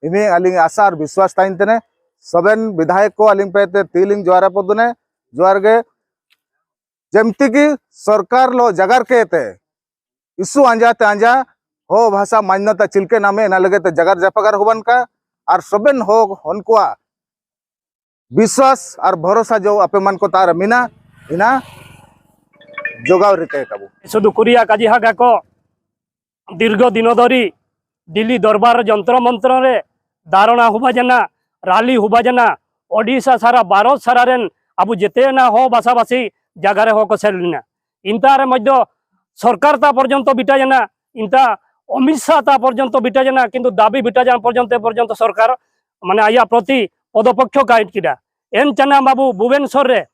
ᱤᱢᱤ ᱟᱹᱞᱤᱧ ᱟᱥᱟ ᱟᱨ ᱵᱤᱥᱣᱟᱥ ᱛᱟᱦᱮᱱ ᱛᱮᱱᱮ ᱥᱚᱵᱮᱱ ᱵᱤᱫᱷᱟᱭᱚᱠ ᱠᱚ ᱟᱹᱞᱤᱧ ᱯᱮ ᱛᱮ ᱛᱤᱞᱤᱝ ᱡᱚᱦᱟᱨ ᱟᱯᱚᱫᱩᱱᱮ ᱡᱚᱦᱟᱨ ᱜᱮ᱾ ᱡᱮᱢᱛᱤ ᱠᱤ ᱥᱚᱨᱠᱟᱨ ᱞᱚ ᱡᱟᱜᱟᱨ ᱠᱮ ᱛᱮ ᱤᱥᱩ ᱟᱸᱡᱟ ᱛᱮ ᱟᱸᱡᱟ ᱦᱚ ᱵᱷᱟᱥᱟ ᱢᱟᱱᱱᱚᱛᱟ ᱪᱤᱞᱠᱮ ᱱᱟᱢᱮ ᱮᱱᱟ ᱞᱟᱹᱜᱤᱫ ᱛᱮ ᱡᱟᱜᱟᱨ ᱡᱟᱯᱟᱜᱟᱨ ᱦᱚᱵᱟᱱ ᱠᱟ ᱟᱨ ᱥᱚᱵᱮᱱ ᱦᱚ ᱦᱚᱱᱠᱚᱣᱟ ᱵᱤᱥᱣᱟᱥ ᱟᱨ ᱵᱷᱚᱨᱚᱥᱟ ᱡᱚ ᱟᱯᱮ ᱢᱟᱱ ᱠᱚ ᱛᱟᱨ ᱢᱮᱱᱟ ᱤᱱᱟ ᱡᱚᱜᱟᱣ ᱨᱤᱠᱟᱹᱭ ᱠᱟᱵᱚ᱾ ᱥᱩᱫᱷᱩ ᱠᱩᱨᱤᱭᱟ ᱠᱟᱡᱤ ᱦᱟᱜᱟ ᱠᱚ ᱫᱤᱨᱜᱷᱚ ᱫᱤᱱ ᱫᱷᱚᱨᱤ ᱫᱤᱞᱞᱤ ᱫᱚᱨᱵᱟᱨ ᱨᱮ ᱡᱚᱱᱛᱨᱚ ᱢᱚᱱᱛᱨᱚ ᱨᱮ ᱫᱟᱨᱚᱱᱟ ᱦᱩᱵᱟ ᱡᱟᱱᱟ, ᱨᱟᱞᱤ ᱦᱩᱵᱟ ᱡᱟᱱᱟ, ᱳᱰᱤᱥᱟ ᱥᱟᱨᱟ ᱵᱷᱟᱨᱚᱛ ᱥᱟᱨᱟ ᱨᱮᱱ ᱟᱵᱚ ᱡᱮᱛᱮᱱᱟ ᱦᱚ ᱵᱟᱥᱟ ᱵᱟᱥᱤ ᱡᱟᱜᱟ ᱨᱮ ᱦᱚ ᱠᱚ ᱥᱮᱱ ᱞᱮᱱᱟ᱾ ᱤᱱᱛᱟ ᱨᱮ ᱢᱚᱡᱽ ᱫᱚ ᱥᱚᱨᱠᱟᱨ ᱛᱟ ᱯᱚᱨᱡᱚᱱᱛᱚ ᱵᱤᱴᱟ ᱡᱟᱱᱟ, ᱤᱱᱛᱟ ᱚᱢᱤᱛ ᱥᱟᱦ ᱛᱟ ᱯᱚᱨᱡᱚᱱᱛᱚ ᱵᱤᱴᱟ ᱡᱟᱱᱟ, ᱠᱤᱱᱛᱩ ᱫᱟᱵᱤ ᱵᱤᱴᱟ ᱡᱟᱱᱟ ᱯᱚᱨᱡᱚᱱᱛᱚ, ᱯᱚᱨᱡᱚᱱᱛᱚ ᱥᱚᱨᱠᱟᱨ ᱢᱟᱱᱮ ᱟᱭᱟᱜ ᱯᱨᱚᱛᱤ ᱯᱚᱫᱚᱯᱚᱠᱠᱷᱚ ᱠᱟᱭᱤᱴ ᱠᱮᱫᱟ᱾ ᱮᱱ ᱪᱟᱱᱟ ᱵᱟᱵᱩ ᱵᱷᱩᱵᱮᱱᱥᱚᱨ ᱨᱮ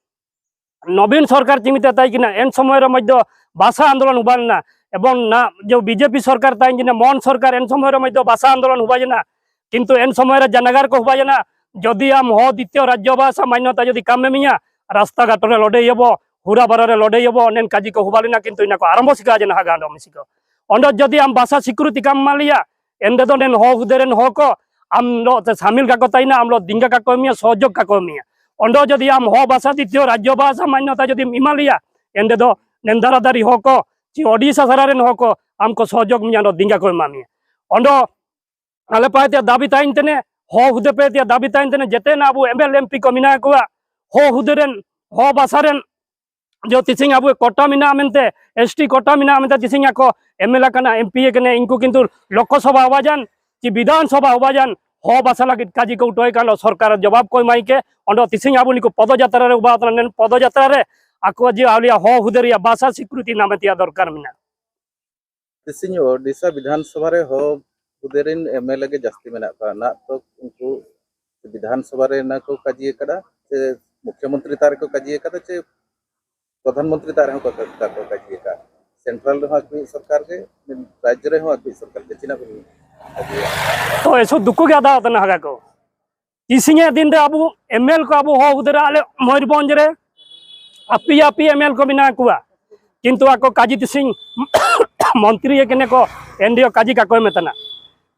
ᱱᱚᱵᱤᱱ ᱥᱚᱨᱠᱟᱨ ᱪᱤᱢᱤᱛᱮ ᱛᱟᱭ ᱠᱤᱱᱟ, ᱮᱱ ᱥᱚᱢᱚᱭ ᱨᱮ ᱢᱚᱡᱽ ᱫᱚ ᱵᱷᱟᱥᱟ ᱟᱱᱫᱳᱞᱚᱱ ᱦᱩᱵᱟ ᱞᱮᱱᱟ᱾ ᱮᱵᱚᱝ ᱱᱟ ᱡᱚ ᱵᱤᱡᱮᱯᱤ ᱥᱚᱨᱠᱟᱨ ᱛᱟᱭ ᱠᱤᱱᱟ, ᱢᱚᱦᱚᱱ ᱥᱚᱨᱠᱟᱨ, ᱮᱱ ᱥᱚᱢᱚᱭ ᱨᱮ ᱢᱚᱡᱽ ᱫᱚ ᱵᱷᱟᱥᱟ ᱟᱱᱫᱳᱞᱚᱱ ᱦᱩᱵᱟ ᱞᱮᱱᱟ᱾ ᱠᱤᱱᱛᱩ ᱮᱱ ᱥᱚᱢᱚᱭ ᱨᱮ ᱡᱟᱱᱟᱜᱟᱨ ᱠᱚ ᱦᱩᱵᱟ ᱞᱮᱱᱟ, ᱡᱚᱫᱤ ᱟᱢ ᱦᱚ ᱫᱤᱛᱤᱭᱚ ᱨᱟᱡᱽᱡᱚ ᱵᱷᱟᱥᱟ ᱢᱟᱱᱱᱚᱛᱟ ᱡᱚᱫᱤ ᱠᱟᱢ ᱮᱢᱤᱧᱟ, ᱨᱟᱥᱛᱟ ᱜᱷᱟᱴ ᱨᱮ ᱞᱚᱰᱮ ᱭᱟᱵᱚ, ᱦᱩᱨᱟ ᱵᱟᱨᱟ ᱨᱮ ᱞᱚᱰᱮ ᱭᱟᱵᱚ, ᱚᱱᱮᱱ ᱠᱟᱡᱤ ᱠᱚ ᱦᱩᱵᱟ ᱞᱮᱱᱟ, ᱠᱤᱱᱛᱩ ᱤᱱᱟ ᱠᱚ ᱟᱨᱟᱢᱵᱚ ᱥᱤᱠᱟ ᱡᱮᱱᱟ ᱦᱟᱜᱟ ᱚᱸᱰᱚ ᱢᱤᱥᱤ ᱠᱚ᱾ ᱚᱸᱰᱚ ᱡᱚᱫᱤ ᱟᱢ ᱵᱷᱟᱥᱟ ᱥᱤᱠᱨᱩᱛᱤ ᱠᱟᱢ ᱮᱢᱟ ᱞᱮᱭᱟ, ᱮᱱ ᱨᱮᱫᱚ ᱱᱮᱱ ᱦᱚ ᱦᱩᱫᱟᱹ ᱨᱮᱱ ᱦᱚ ᱠᱚ ᱟᱢ ᱞᱚ ᱛᱮ ᱥᱟᱢᱤᱞ ᱠᱟᱠᱚ ᱛᱟᱭᱱᱟ, ᱟᱢ ᱞᱚ ᱫᱤᱝᱜᱟ ᱠᱟᱠᱚ ᱢᱮᱭᱟ, ᱥᱚᱦᱚᱡᱳᱜᱽ ᱠᱟᱠᱚ ᱢᱮᱭᱟ᱾ ᱚᱸᱰᱚ ᱡᱚᱫᱤ ᱟᱢ ᱦᱚ ᱵᱷᱟᱥᱟ ᱫᱤᱛᱤᱭᱚ ᱨᱟᱡᱽᱡᱚ ᱵᱷᱟᱥᱟ ᱢᱟᱱᱱᱚᱛᱟ ᱡᱚᱫᱤᱢ ᱮᱢᱟ ᱞᱮᱭᱟ, ᱮᱱ ᱨᱮᱫᱚ ᱱᱮᱱᱫᱟᱨᱟ ᱫᱟᱨᱤ ᱦᱚ ᱠᱚ ᱪᱮ ᱳᱰᱤᱥᱟ ᱥᱟᱨᱟ ᱨᱮᱱ ᱦᱚ ᱠᱚ ᱟᱢ ᱠᱚ ᱥᱚᱦᱚᱡᱳᱜᱽ ᱢᱮᱭᱟ, ᱚᱸᱰᱚ ᱫᱤᱝᱜᱟ ᱠᱚ ᱮᱢᱟ ᱢᱮᱭᱟ᱾ ᱚᱸᱰᱚ ᱟᱞᱮ ᱯᱟᱭᱛᱮ ᱫᱟᱵᱤ ᱛᱟᱦᱮᱱ ᱛᱮᱱᱮ, ᱦᱚ ᱦᱩᱫᱟᱹ ᱯᱮ ᱛᱮ ᱫᱟᱵᱤ ᱛᱟᱦᱮᱱ ᱛᱮᱱᱮ, ᱡᱮᱛᱮᱱ ᱟᱵᱚ ᱮᱢ ᱮᱞ ᱮᱢ ᱯᱤ ᱠᱚ ᱢᱮᱱᱟᱜ ᱠᱚᱣᱟ, ᱦᱚ ᱦᱩᱫᱟᱹ ᱨᱮᱱ, ᱦᱚ ᱵᱷᱟᱥᱟ ᱨᱮᱱ, ᱡᱚ ᱛᱤᱥᱤᱧ ᱟᱵᱚ ᱠᱚᱴᱟ ᱢᱮᱱᱟᱜᱼᱟ ᱢᱮᱱᱛᱮ, ᱮᱥ ᱴᱤ ᱠᱚᱴᱟ ᱢᱮᱱᱟᱜᱼᱟ ᱢᱮᱱᱛᱮ ᱛᱤᱥᱤᱧ ᱟᱠᱚ ᱮᱢ ᱮᱞ ᱮ ᱠᱟᱱᱟ, ᱮᱢ ᱯᱤ ᱮ ᱠᱟᱱᱟ, ᱤᱱᱠᱩ ᱠᱤᱱᱛᱩ ᱞᱳᱠᱚ ᱥᱚᱵᱷᱟ ᱦᱚᱵᱟᱡᱟᱱ ᱪᱮ ᱵᱤᱫᱷᱟᱱ ᱥᱚᱵᱷᱟ ᱦᱚᱵᱟᱡᱟᱱ ᱦᱚ ᱵᱷᱟᱥᱟ ᱞᱟᱹᱜᱤᱫ ᱠᱟᱡᱤ ᱠᱚ ᱩᱴᱷᱟᱹᱣ ᱠᱟᱱ ᱥᱚᱨᱠᱟᱨ ᱡᱚᱵᱟᱵ ᱠᱚ ᱮᱢᱟᱭ ᱠᱮ᱾ ᱚᱸᱰᱮ ᱛᱤᱥᱤᱧ ᱟᱵᱚ ᱱᱤᱠᱩ ᱯᱚᱫᱚᱡᱟᱛᱨᱟ ᱨᱮ ᱩᱵᱟ ᱛᱟᱦᱮᱱᱟ, ᱯᱚᱫᱚᱡᱟᱛᱨᱟ ᱨᱮ ᱟᱠᱚ ᱡᱮ ᱟᱞᱮᱭᱟᱜ ᱦᱚ ᱦᱩᱫᱟᱹ ᱨᱮᱭᱟᱜ ᱵᱷᱟᱥᱟ ᱥᱤᱠᱨᱤᱛᱤ ᱱᱟᱢᱮ ᱛᱮᱭᱟᱜ ᱫᱚᱨᱠᱟᱨ ᱢᱮᱱᱟᱜᱼᱟ᱾ ᱛᱮᱦᱮᱧ ᱳᱰᱤᱥᱟ ᱵᱤᱫᱷᱟᱱ ᱥᱚᱵᱷᱟ ᱨᱮ ᱦᱚ ᱦᱩᱫᱟᱹ ᱨᱮᱱ ᱮᱢ ᱮᱞ ᱮ ᱜᱮ ᱡᱟᱹᱥᱛᱤ ᱢᱮᱱᱟᱜ ᱠᱚᱣᱟ᱾ ᱱᱟᱜ ᱛᱚ ᱩᱱᱠᱩ ᱵᱤᱫᱷᱟᱱ ᱥᱚᱵᱷᱟ ᱨᱮ ᱱᱟ ᱠᱚ ᱠᱟᱹᱡᱤ ᱟᱠᱟᱫᱟ, ᱥᱮ ᱢᱩᱠᱷᱭᱚ ᱢᱚᱱᱛᱨᱤ ᱛᱟᱨ ᱨᱮᱠᱚ ᱠᱟᱹᱡᱤ ᱟᱠᱟᱫᱟ, ᱥᱮ ᱯᱨᱚᱫᱷᱟᱱ ᱢᱚᱱᱛᱨᱤ ᱛᱟᱨ ᱨᱮᱦᱚᱸ ᱠᱚ ᱠᱟᱹᱡᱤ ᱟᱠᱟᱫᱟ᱾ ᱥᱮᱱᱴᱨᱟᱞ ᱨᱮᱦᱚᱸ ᱟᱠᱚᱭᱤᱡ ᱥᱚᱨᱠᱟᱨ ᱜᱮ, ᱨᱟᱡᱽᱡᱚ ᱨᱮᱦᱚᱸ ᱟᱠᱚᱭᱤᱡ ᱥᱚᱨᱠᱟᱨ ᱜᱮ᱾ ᱪᱮᱫᱟᱜ ᱵᱚᱱ ᱠᱟᱹᱡᱤᱭᱟ? ᱛᱚ ᱮᱥᱚ ᱫᱩᱠᱩ ᱜᱮ ᱟᱫᱟ ᱟᱫᱟᱱᱟ ᱦᱟᱜᱟ ᱠᱚ᱾ ᱛᱤᱥᱤᱧᱟᱜ ᱫᱤᱱ ᱨᱮ ᱟᱵᱚ ᱮᱢ ᱮᱞ ᱠᱚ ᱟᱵᱚ ᱦᱚ ᱦᱩᱫᱟᱹᱨᱟ ᱟᱞᱮ ᱢᱚᱭᱩᱨᱵᱷᱚᱸᱡᱽ ᱨᱮ ᱟᱯᱤ ᱟᱯᱤ ᱮᱢ ᱮᱞ ᱠᱚ ᱢᱮᱱᱟᱜ ᱠᱚᱣᱟ, ᱠᱤᱱᱛᱩ ᱟᱠᱚ ᱠᱟᱡᱤ ᱛᱤᱥᱤᱧ ᱢᱚᱱᱛᱨᱤ ᱠᱮᱱᱮ ᱠᱚ, ᱮᱱ ᱰᱤ ᱳ ᱠᱟᱡᱤ ᱠᱟᱠᱚ ᱮᱢᱮ ᱛᱟᱱᱟ᱾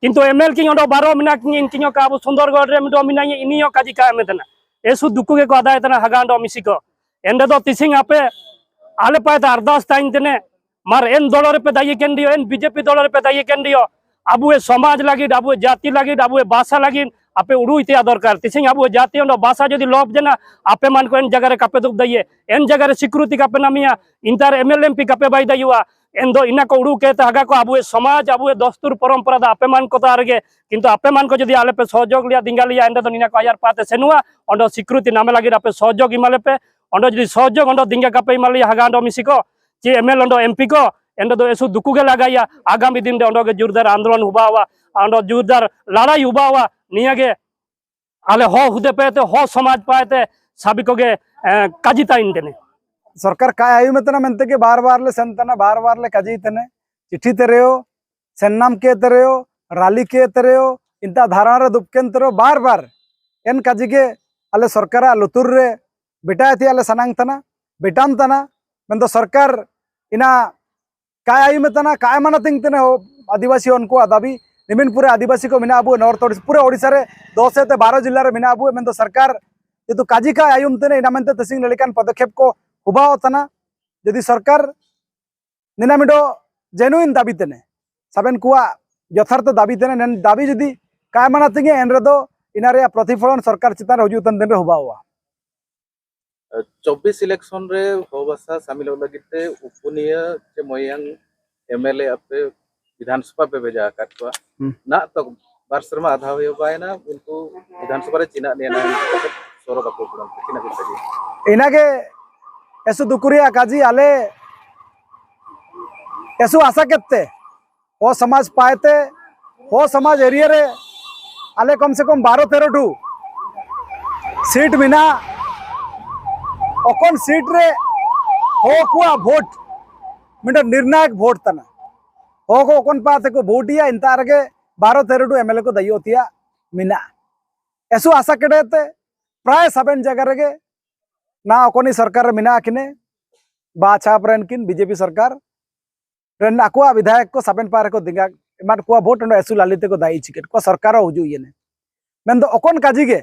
ᱠᱤᱱᱛᱩ ᱮᱢ ᱮᱞ ᱠᱤᱧ ᱚᱸᱰᱮ ᱵᱟᱨᱚ ᱢᱮᱱᱟᱜ ᱠᱤᱧ, ᱤᱧ ᱠᱤᱧ ᱚᱠᱟ ᱟᱵᱚ ᱥᱩᱱᱫᱚᱨᱜᱚᱲ ᱨᱮ ᱢᱤᱫᱴᱮᱱ ᱢᱮᱱᱟᱜ ᱤᱧ, ᱤᱧ ᱦᱚᱸ ᱠᱟᱡᱤ ᱠᱟ ᱮᱢᱮ ᱛᱟᱱᱟ᱾ ᱮᱥᱩ ᱫᱩᱠᱩ ᱜᱮᱠᱚ ᱟᱫᱟᱭ ᱛᱟᱱᱟ ᱦᱟᱜᱟ ᱚᱸᱰᱮ ᱢᱤᱥᱤ ᱠᱚ᱾ ᱮᱱ ᱨᱮᱫᱚ ᱛᱤᱥᱤᱧ ᱟᱯᱮ ᱟᱞᱮ ᱯᱟᱭ ᱫᱚ ᱟᱨᱫᱟᱥ ᱛᱟᱦᱮᱱ ᱛᱮᱱᱮ, ᱢᱟᱨ ᱮᱱ ᱫᱚᱞ ᱨᱮᱯᱮ ᱫᱟᱭᱤ ᱠᱮᱱ ᱫᱤᱭᱚ, ᱮᱱ ᱵᱤᱡᱮᱯᱤ ᱫᱚᱞ ᱨᱮᱯᱮ ᱫᱟᱭᱤ ᱠᱮᱱ ᱫᱤᱭᱚ, ᱟᱵᱚ ᱥᱚᱢᱟᱡᱽ ᱞᱟᱹᱜᱤᱫ, ᱟᱵᱚ ᱡᱟᱹᱛᱤ ᱞᱟᱹᱜᱤᱫ, ᱟᱵᱚ ᱵᱷᱟᱥᱟ ᱞᱟᱹᱜᱤᱫ ᱟᱯᱮ ᱩᱰᱩᱭ ᱛᱮᱭᱟ ᱫᱚᱨᱠᱟᱨ᱾ ᱛᱤᱥᱤᱧ ᱟᱵᱚ ᱡᱟᱹᱛᱤ ᱚᱸᱰᱮ ᱵᱷᱟᱥᱟ ᱡᱩᱫᱤ ᱞᱚᱵ ᱡᱮᱱᱟ, ᱟᱯᱮ ᱢᱟᱱ ᱠᱚ ᱮᱱ ᱡᱟᱭᱜᱟ ᱨᱮ ᱠᱟᱯᱮ ᱫᱩᱵ ᱫᱟᱭᱤᱭᱮ, ᱮᱱ ᱡᱟᱭᱜᱟ ᱨᱮ ᱥᱤᱠᱩᱨᱤᱛᱤ ᱠᱟᱯᱮ ᱱᱟᱢᱤᱭᱟ, ᱤᱱᱛᱟᱨ ᱮᱢ ᱮᱞ ᱮᱢ ᱯᱤ ᱠᱟᱯᱮ ᱵᱟᱭ ᱫᱟᱭᱩᱣᱟ, ᱮᱱ ᱫᱚ ᱤᱱᱟ ᱠᱚ ᱩᱰᱩᱠ ᱠᱮ ᱛᱮ ᱦᱟᱜᱟ ᱠᱚ ᱟᱵᱚ ᱥᱚᱢᱟᱡᱽ, ᱟᱵᱚ ᱫᱚᱥᱛᱩᱨ ᱯᱚᱨᱚᱢᱯᱚᱨᱟ ᱫᱚ ᱟᱯᱮ ᱢᱟᱱ ᱠᱚ ᱛᱟᱨ ᱜᱮ᱾ ᱠᱤᱱᱛᱩ ᱟᱯᱮ ᱢᱟᱱ ᱠᱚ ᱡᱩᱫᱤ ᱟᱞᱮ ᱯᱮ ᱥᱚᱦᱚᱡᱳᱜ ᱞᱮᱭᱟ, ᱫᱤᱝᱜᱟ ᱞᱮᱭᱟ, ᱮᱱ ᱫᱚ ᱤᱱᱟ ᱠᱚ ᱟᱭᱟᱨ ᱯᱟᱛᱮ ᱥᱮᱱᱩᱣᱟ, ᱚᱸᱰᱮ ᱥᱤᱠᱩᱨᱤᱛᱤ ᱱᱟᱢᱮ ᱞᱟᱹᱜᱤᱫ ᱟᱯᱮ ᱥᱚᱦᱚᱡᱳᱜ ᱮᱢᱟ ᱞᱮᱯᱮ᱾ ᱚᱸᱰᱮ ᱡᱩᱫᱤ ᱥᱚᱦᱚᱡᱳᱜ ᱚᱸᱰᱮ ᱫᱤᱝᱜᱟ ᱠᱟᱯᱮ ᱮᱢᱟ ᱞᱮᱭᱟ, ᱦᱟᱜᱟ ᱚᱸᱰᱮ ᱢᱤᱥᱤ ᱠᱚ, ᱪᱮ ᱮᱢ ᱮᱞ ᱚᱸᱰᱮ ᱮᱢ ᱯᱤ ᱠᱚ, ᱮᱱᱰᱮ ᱫᱚ ᱮᱥᱩ ᱫᱩᱠᱩ ᱜᱮ ᱞᱟᱜᱟᱭᱟ᱾ ᱟᱜᱟᱢᱤ ᱫᱤᱱ ᱨᱮ ᱚᱸᱰᱮ ᱜᱮ ᱡᱳᱨᱫᱟᱨ ᱟᱱᱫᱳᱞᱚᱱ ᱦᱩᱵᱟᱣᱟ, ᱚᱸᱰᱮ ᱡᱳᱨᱫᱟᱨ ᱞᱟᱲᱟᱭ ᱦᱩᱵᱟᱣᱟ᱾ ᱱᱤᱭᱟᱹ ᱜᱮ ᱟᱞᱮ ᱦᱚ ᱦᱩᱫᱮ ᱯᱮ ᱛᱮ, ᱦᱚ ᱥᱚᱢᱟᱡᱽ ᱯᱟᱭ ᱛᱮ ᱥᱟᱵᱤ ᱠᱚᱜᱮ, ᱮ, ᱠᱟᱡᱤ ᱛᱟᱭᱤᱱ ᱛᱮᱱᱮ᱾ ᱥᱚᱨᱠᱟᱨ ᱠᱟᱭ ᱟᱭᱩᱢᱮ ᱛᱟᱱᱟ ᱢᱮᱱᱛᱮ ᱜᱮ ᱵᱟᱨ ᱵᱟᱨ ᱞᱮ ᱥᱮᱱ ᱛᱟᱱᱟ, ᱵᱟᱨ ᱵᱟᱨ ᱞᱮ ᱠᱟᱡᱤ ᱛᱟᱱᱟ᱾ ᱪᱤᱴᱷᱤ ᱛᱮ ᱨᱮᱭᱚ, ᱥᱮᱱᱱᱟᱢ ᱠᱮ ᱛᱮ ᱨᱮᱭᱚ, ᱨᱟᱞᱤ ᱠᱮ ᱛᱮ ᱨᱮᱭᱚ, ᱤᱱᱛᱟ ᱫᱷᱟᱨᱟ ᱨᱮ ᱫᱩᱯᱠᱮᱱ ᱛᱮ ᱨᱮᱭᱚ, ᱵᱟᱨ ᱵᱟᱨ ᱮᱱ ᱠᱟᱡᱤ ᱜᱮ ᱟᱞᱮ ᱥᱚᱨᱠᱟᱨᱟᱜ ᱞᱩᱛᱩᱨ ᱨᱮ ᱵᱮᱴᱟᱭ ᱛᱮᱭᱟᱜ ᱞᱮ ᱥᱟᱱᱟᱝ ᱛᱟᱱᱟ, ᱵᱮᱴᱟᱢ ᱛᱟᱱᱟ᱾ ᱢᱮᱱᱫᱚ ᱥᱚᱨᱠᱟᱨ ᱤᱱᱟ ᱠᱟᱭ ᱟᱭᱩᱢᱮ ᱛᱟᱱᱟ, ᱠᱟᱭ ᱢᱟᱱᱟ ᱛᱤᱝ ᱛᱮᱱᱮ ᱦᱚ ᱟᱹᱫᱤᱵᱟᱹᱥᱤ ᱩᱱᱠᱩᱣᱟᱜ ᱫᱟᱹᱵᱤ, ᱱᱤᱢᱤᱱ ᱯᱩᱨᱮ ᱟᱹᱫᱤᱵᱟᱹᱥᱤ ᱠᱚ ᱢᱮᱱᱟᱜ ᱟᱵᱚ ᱱᱚᱨᱛᱷ ᱤᱥᱴ, ᱯᱩᱨᱟᱹ ᱳᱰᱤᱥᱟ ᱨᱮ ᱫᱚᱥ ᱛᱮ ᱵᱟᱨᱚ ᱡᱤᱞᱟ ᱨᱮ ᱢᱮᱱᱟᱜ ᱟᱵᱚ, ᱢᱮᱱᱫᱚ ᱥᱚᱨᱠᱟᱨ ᱡᱮᱦᱮᱛᱩ ᱠᱟᱡᱤ ᱠᱟᱭ ᱟᱭᱩᱢ ᱛᱮᱱᱮ ᱤᱱᱟ ᱢᱮᱱᱛᱮ ᱛᱮᱥᱤᱝ ᱞᱮᱠᱟᱱ ᱯᱚᱫᱚᱠᱷᱮᱯ ᱠᱚ ᱦᱩᱵᱟᱣ ᱛᱟᱱᱟ᱾ ᱡᱩᱫᱤ ᱥᱚᱨᱠᱟᱨ ᱱᱤᱱᱟ ᱢᱤᱰᱚ ᱡᱮᱱᱩᱭᱤᱱ ᱫᱟᱹᱵᱤ ᱛᱮᱱᱮ, ᱥᱟᱵᱮᱱ ᱠᱚᱣᱟᱜ ᱡᱚᱛᱷᱟᱨᱛᱷᱚ ᱫᱟᱹᱵᱤ ᱛᱮᱱᱮ, ᱱᱮᱱ ᱫᱟᱹᱵᱤ ᱡᱩᱫᱤ ᱠᱟᱭ ᱢᱟᱱᱟ ᱛᱤᱝᱮ, ᱮᱱ ᱨᱮᱫᱚ ᱤᱱᱟ ᱨᱮᱭᱟᱜ ᱯᱨᱚᱛᱤᱯᱷᱚᱞᱚᱱ ᱥᱚᱨᱠᱟᱨ ᱪᱮᱛᱟᱱ ᱨᱮ ᱦᱤᱡᱩᱜ ᱛᱟᱱ ᱫᱤᱱ ᱨᱮ ᱦᱩᱵᱟᱣᱟ᱾ ᱪᱚᱵᱵᱤᱥ election ᱨᱮ ᱦᱚ ᱵᱷᱟᱥᱟ ᱥᱟᱢᱤᱞᱚᱜ ᱞᱟᱹᱜᱤᱫ ᱛᱮ ᱩᱯᱩᱱᱤᱭᱟᱹ ᱪᱮ ᱢᱚᱭᱟᱝ ᱮᱢ ᱮᱞ ᱮ ᱟᱯᱮ ᱵᱤᱫᱷᱟᱱ ᱥᱚᱵᱷᱟ ᱯᱮ ᱵᱷᱮᱡᱟ ᱟᱠᱟᱫ ᱠᱚᱣᱟ᱾ ᱦᱩᱸ᱾ ᱱᱟᱜ ᱛᱚ ᱵᱟᱨ ᱥᱮᱨᱢᱟ ᱟᱫᱷᱟ ᱦᱩᱭᱩᱜ ᱵᱟᱭᱱᱟ, ᱩᱱᱠᱩ ᱵᱤᱫᱷᱟᱱ ᱥᱚᱵᱷᱟ ᱨᱮ ᱪᱤᱱᱟᱜ ᱱᱮᱭᱟ ᱱᱟᱭ ᱥᱚᱨᱚ ᱵᱟᱠᱚ ᱩᱯᱨᱩᱢ ᱠᱚ ᱪᱤᱱᱟᱜ ᱠᱚ ᱠᱟᱡᱮ᱾ ᱤᱱᱟᱜᱮ ᱮᱥᱩ ᱫᱩᱠᱩ ᱨᱮᱭᱟᱜ ᱠᱟᱡᱤ ᱟᱞᱮ ᱮᱥᱩ ᱟᱥᱟ ᱠᱮᱫ ᱛᱮ ᱦᱚ ᱥᱚᱢᱟᱡᱽ ᱯᱟᱭᱛᱮ, ᱦᱚ ᱥᱚᱢᱟᱡᱽ ᱮᱨᱤᱭᱟ ᱨᱮ ᱟᱞᱮ ᱠᱚᱢ ᱥᱮ ᱠᱚᱢ ᱵᱟᱨᱚ ᱛᱮᱨᱚ ᱴᱩ ᱥᱤᱴ ᱢᱮᱱᱟᱜᱼᱟ᱾ ᱚᱠᱚᱱ ᱥᱤᱴ ᱨᱮ ᱦᱚ ᱠᱚᱣᱟᱜ ᱵᱷᱳᱴ ᱢᱤᱫᱴᱮᱱ ᱱᱤᱨᱱᱟᱭᱚᱠ ᱵᱷᱳᱴ ᱛᱟᱱᱟ᱾ ᱦᱚ ᱠᱚ ᱚᱠᱚᱱ ᱯᱟ ᱛᱮᱠᱚ ᱵᱷᱳᱴ ᱤᱭᱟ, ᱤᱱᱛᱟ ᱨᱮᱜᱮ ᱵᱟᱨᱚ ᱛᱮᱨᱚ ᱴᱩ ᱮᱢ ᱮᱞ ᱮ ᱠᱚ ᱫᱟᱭᱚ ᱛᱮᱭᱟᱜ ᱢᱮᱱᱟᱜᱼᱟ᱾ ᱮᱥᱩ ᱟᱥᱟ ᱠᱮᱫᱮ ᱛᱮ ᱯᱨᱟᱭ ᱥᱟᱵᱮᱱ ᱡᱟᱭᱜᱟ ᱨᱮᱜᱮ ᱱᱟ ᱚᱠᱚᱱᱤ ᱥᱚᱨᱠᱟᱨ ᱨᱮ ᱢᱮᱱᱟᱜ ᱠᱤᱱᱮ, ᱵᱟ ᱪᱷᱟᱯ ᱨᱮᱱ ᱠᱤᱱ ᱵᱤᱡᱮᱯᱤ ᱥᱚᱨᱠᱟᱨ ᱨᱮᱱ ᱟᱠᱚᱣᱟᱜ ᱵᱤᱫᱷᱟᱭᱚᱠ ᱠᱚ ᱥᱟᱵᱮᱱ ᱯᱟᱨ ᱨᱮᱠᱚ ᱫᱮᱸᱜᱟ ᱮᱢᱟᱫ ᱠᱚᱣᱟ ᱵᱷᱳᱴ, ᱚᱸᱰᱮ ᱮᱥᱩ ᱞᱟᱞᱤ ᱛᱮᱠᱚ ᱫᱟᱭᱤ ᱪᱤᱠᱮᱴ ᱠᱚ ᱥᱚᱨᱠᱟᱨ ᱦᱚᱸ ᱦᱤᱡᱩᱜ ᱤᱭᱟᱹ ᱱᱮ᱾ ᱢᱮᱱᱫᱚ ᱚᱠᱚᱱ ᱠᱟᱡᱤ ᱜᱮ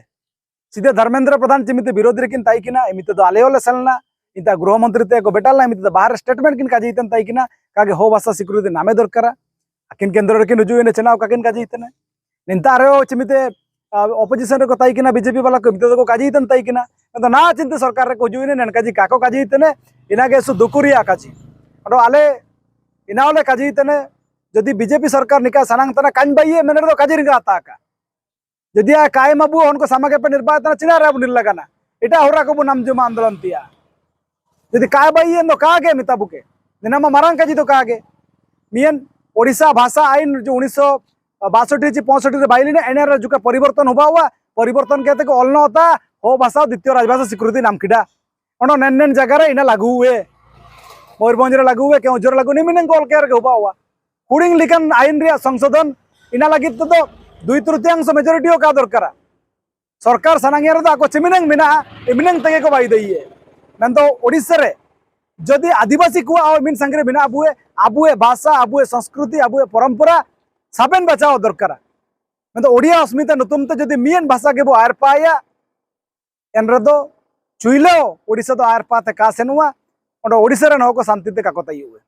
ᱥᱤᱫᱷᱟᱹ ᱫᱷᱚᱨᱢᱮᱱᱫᱨᱚ ᱯᱨᱚᱫᱷᱟᱱ ᱪᱤᱢᱤᱛᱮ ᱵᱤᱨᱳᱫᱷᱤ ᱨᱮᱠᱤᱱ ᱛᱟᱭ ᱠᱤᱱᱟ, ᱮᱢᱤᱛᱮ ᱫᱚ ᱟᱞᱮ ᱦᱚᱸᱞᱮ ᱥᱮᱱ ᱞᱮᱱᱟ, ᱤᱱᱛᱟ ᱜᱨᱚᱦᱚ ᱢᱚᱱᱛᱨᱤ ᱛᱮ ᱠᱚ ᱵᱮᱴᱟᱞ ᱞᱟᱭ ᱢᱤᱛᱟ ᱵᱟᱦᱟᱨ ᱥᱴᱮᱴᱢᱮᱱᱴ ᱠᱤᱱ ᱠᱟᱡᱤ ᱛᱮᱱ ᱛᱟᱭ ᱠᱤᱱᱟ, ᱠᱟᱜᱮ ᱦᱚ ᱵᱷᱟᱥᱟ ᱥᱤᱠᱨᱤᱛᱤ ᱱᱟᱢᱮ ᱫᱚᱨᱠᱟᱨᱟ᱾ ᱟᱹᱠᱤᱱ ᱠᱮᱱᱫᱨᱚ ᱨᱮᱠᱤᱱ ᱦᱤᱡᱩᱜ ᱮᱱᱟ, ᱪᱮᱱᱟᱣ ᱠᱟᱠᱤᱱ ᱠᱟᱡᱤ ᱛᱮᱱᱮ᱾ ᱱᱤᱱᱛᱟ ᱨᱮᱦᱚᱸ ᱪᱤᱢᱤᱛᱮ, ᱟ, opposition ᱨᱮᱠᱚ ᱛᱟᱭ ᱠᱤᱱᱟ, ᱵᱤᱡᱮᱯᱤ ᱵᱟᱞᱟ ᱠᱚ ᱢᱤᱛᱟᱹ ᱫᱚᱠᱚ ᱠᱟᱡᱤ ᱛᱮᱱ ᱛᱟᱭ ᱠᱤᱱᱟ᱾ ᱟᱫᱚ ᱱᱟ ᱪᱤᱱᱛᱟᱹ ᱥᱚᱨᱠᱟᱨ ᱨᱮᱠᱚ ᱦᱤᱡᱩᱜ ᱮᱱᱟ, ᱱᱮᱱ ᱠᱟᱡᱤ ᱠᱟᱠᱚ ᱠᱟᱡᱤ ᱛᱮᱱᱮ, ᱤᱱᱟᱜᱮ ᱥᱩ ᱫᱩᱠᱩ ᱨᱮᱭᱟᱜ ᱠᱟᱡᱤ᱾ ᱟᱫᱚ ᱟᱞᱮ ᱤᱱᱟᱣ ᱞᱮ ᱠᱟᱡᱤ ᱛᱮᱱᱮ, ᱡᱩᱫᱤ ᱵᱤᱡᱮᱯᱤ ᱥᱚᱨᱠᱟᱨ ᱱᱤᱠᱟ ᱥᱟᱱᱟᱝ ᱛᱟᱱᱟ ᱠᱟᱧ ᱵᱟᱭᱤᱭᱮ ᱢᱮᱱ ᱨᱮᱫᱚ ᱠᱟᱡᱤ ᱨᱤᱝᱜᱟ ᱟᱛᱟ ᱠᱟ᱾ ᱡᱩᱫᱤ ᱟ ᱠᱟᱭ ᱢᱟᱵᱩ ᱦᱚᱱ ᱠᱚ ᱥᱟᱢᱟ ᱜᱮ ᱯᱮ ᱱᱤᱨᱵᱟᱭ ᱛᱟᱱᱟ, ᱪᱤᱱᱟ ᱨᱮ ᱟᱵᱩ ᱱᱤᱨ ᱞᱟᱜᱟᱱᱟ᱾ ᱮᱴᱟ ᱦᱚᱨᱟ ᱠᱚ ᱵᱩ ᱱᱟᱢ ᱡᱚᱢᱟ ᱟᱱᱫᱳᱞᱚᱱ ᱛᱤᱭᱟ᱾ ᱡᱩᱫᱤ ᱠᱟᱭ ᱵᱟᱭᱤᱭᱮ ᱫᱚ ᱠᱟ ᱜᱮ ᱢᱮᱛᱟ ᱵᱩᱠᱮ᱾ ᱱᱮᱱᱟ ᱢᱟ ᱢᱟᱨᱟᱝ ᱠᱟᱡᱤ ᱫᱚ ᱠᱟ ᱜᱮ᱾ ᱢᱤᱭᱮᱱ ᱳᱰᱤᱥᱟ ᱵᱷᱟᱥᱟ ᱟᱭᱤᱱ ᱡᱩ ᱩᱱᱤᱥᱥᱚ ᱵᱟᱥᱚᱴᱴᱤ ᱪᱤ ᱯᱚᱸᱭᱥᱚᱴᱴᱤ ᱨᱮ ᱵᱟᱭ ᱞᱤᱱᱟ, ᱮᱱᱮ ᱨᱮ ᱡᱩᱠᱟ ᱯᱚᱨᱤᱵᱚᱨᱛᱚᱱ ᱦᱩᱵᱟ ᱦᱩᱟ, ᱯᱚᱨᱤᱵᱚᱨᱛᱚᱱ ᱠᱮᱛᱮ ᱠᱚ ᱚᱞ ᱱᱚ ᱛᱟ, ᱦᱚ ᱵᱷᱟᱥᱟ ᱫᱤᱛᱤᱭᱚ ᱨᱟᱡᱽᱵᱷᱟᱥᱟ ᱥᱤᱠᱨᱤᱛᱤ ᱱᱟᱢ ᱠᱤᱰᱟ᱾ ᱚᱱᱟ ᱱᱮᱱ ᱱᱮᱱ ᱡᱟᱭᱜᱟ ᱨᱮ ᱤᱱᱟ ᱞᱟᱜᱩ ᱦᱩᱭᱮ᱾ ᱢᱚᱭᱩᱨᱵᱷᱚᱸᱡᱽ ᱨᱮ ᱞᱟᱜᱩ ᱦᱩᱭᱮ, ᱠᱮᱣᱚᱱᱡᱷᱚᱨ ᱨᱮ ᱞᱟᱜᱩ, ᱱᱤᱢᱤᱱ ᱠᱚ ᱚᱞ ᱠᱮ ᱨᱮ ᱦᱩᱵᱟ ᱦᱩᱟ᱾ ᱦᱩᱰᱤᱧ ᱞᱮᱠᱟᱱ ᱟᱭᱤᱱ ᱨᱮᱭᱟᱜ ᱥᱚᱝᱥᱳᱫᱷᱚᱱ, ᱤᱱᱟ ᱞᱟᱹᱜᱤᱫ ᱛᱮᱫᱚ ᱫᱩᱭ ᱛᱨᱤᱛᱤᱭᱟᱝᱥᱚ ᱢᱮᱡᱚᱨᱤᱴᱤ ᱦᱚᱸ ᱠᱟ ᱫᱚᱨᱠᱟᱨᱟ᱾ ᱥᱚᱨᱠᱟᱨ ᱥᱟᱱᱟᱝ ᱨᱮᱫᱚ ᱟᱠᱚ ᱪᱮᱢᱮᱱᱟᱝ ᱢᱮᱱᱟᱜᱼᱟ, ᱮᱢᱱᱟᱝ ᱛᱮᱜᱮ ᱠᱚ ᱵᱟᱭ ᱫᱟᱹᱭᱤᱭᱮ᱾ ᱢᱮᱱᱫᱚ ᱳᱰᱤᱥᱟ ᱨᱮ ᱡᱩᱫᱤ ᱟᱹᱫᱤᱵᱟᱹᱥᱤ ᱠᱚᱣᱟᱜ ᱦᱚᱸ ᱢᱤᱫ ᱥᱟᱝᱜᱮ ᱨᱮ ᱢᱮᱱᱟᱜ ᱟᱵᱚᱣᱟᱜ, ᱟᱵᱚᱣᱟᱜ ᱵᱷᱟᱥᱟ, ᱟᱵᱚᱣᱟᱜ ᱥᱚᱝᱥᱠᱨᱤᱛᱤ, ᱟᱵᱚᱣᱟᱜ ᱯᱚᱨᱚᱢᱯᱚᱨᱟ ᱥᱟᱵᱮᱱ ᱵᱟᱪᱟᱣ ᱫᱚᱨᱠᱟᱨᱟ᱾ ᱢᱮᱱᱫᱚ ᱳᱰᱤᱭᱟ ᱚᱥᱢᱤᱛᱟ ᱧᱩᱛᱩᱢ ᱛᱮ ᱡᱩᱫᱤ ᱢᱤᱫ ᱵᱷᱟᱥᱟ ᱜᱮᱵᱚ ᱟᱨᱯᱟᱭᱟ, ᱮᱱ ᱨᱮᱫᱚ ᱪᱩᱭᱞᱟᱹ ᱳᱰᱤᱥᱟ ᱫᱚ ᱟᱨᱯᱟ ᱛᱮ ᱠᱟ ᱥᱮᱱᱚᱜᱼᱟ, ᱚᱸᱰᱮ ᱳᱰᱤᱥᱟ ᱨᱮᱱ ᱦᱚᱲ ᱠᱚ ᱥᱟᱱᱛᱤ ᱛᱮ ᱠᱟᱠᱚ ᱛᱟᱭᱩᱜᱼᱟ᱾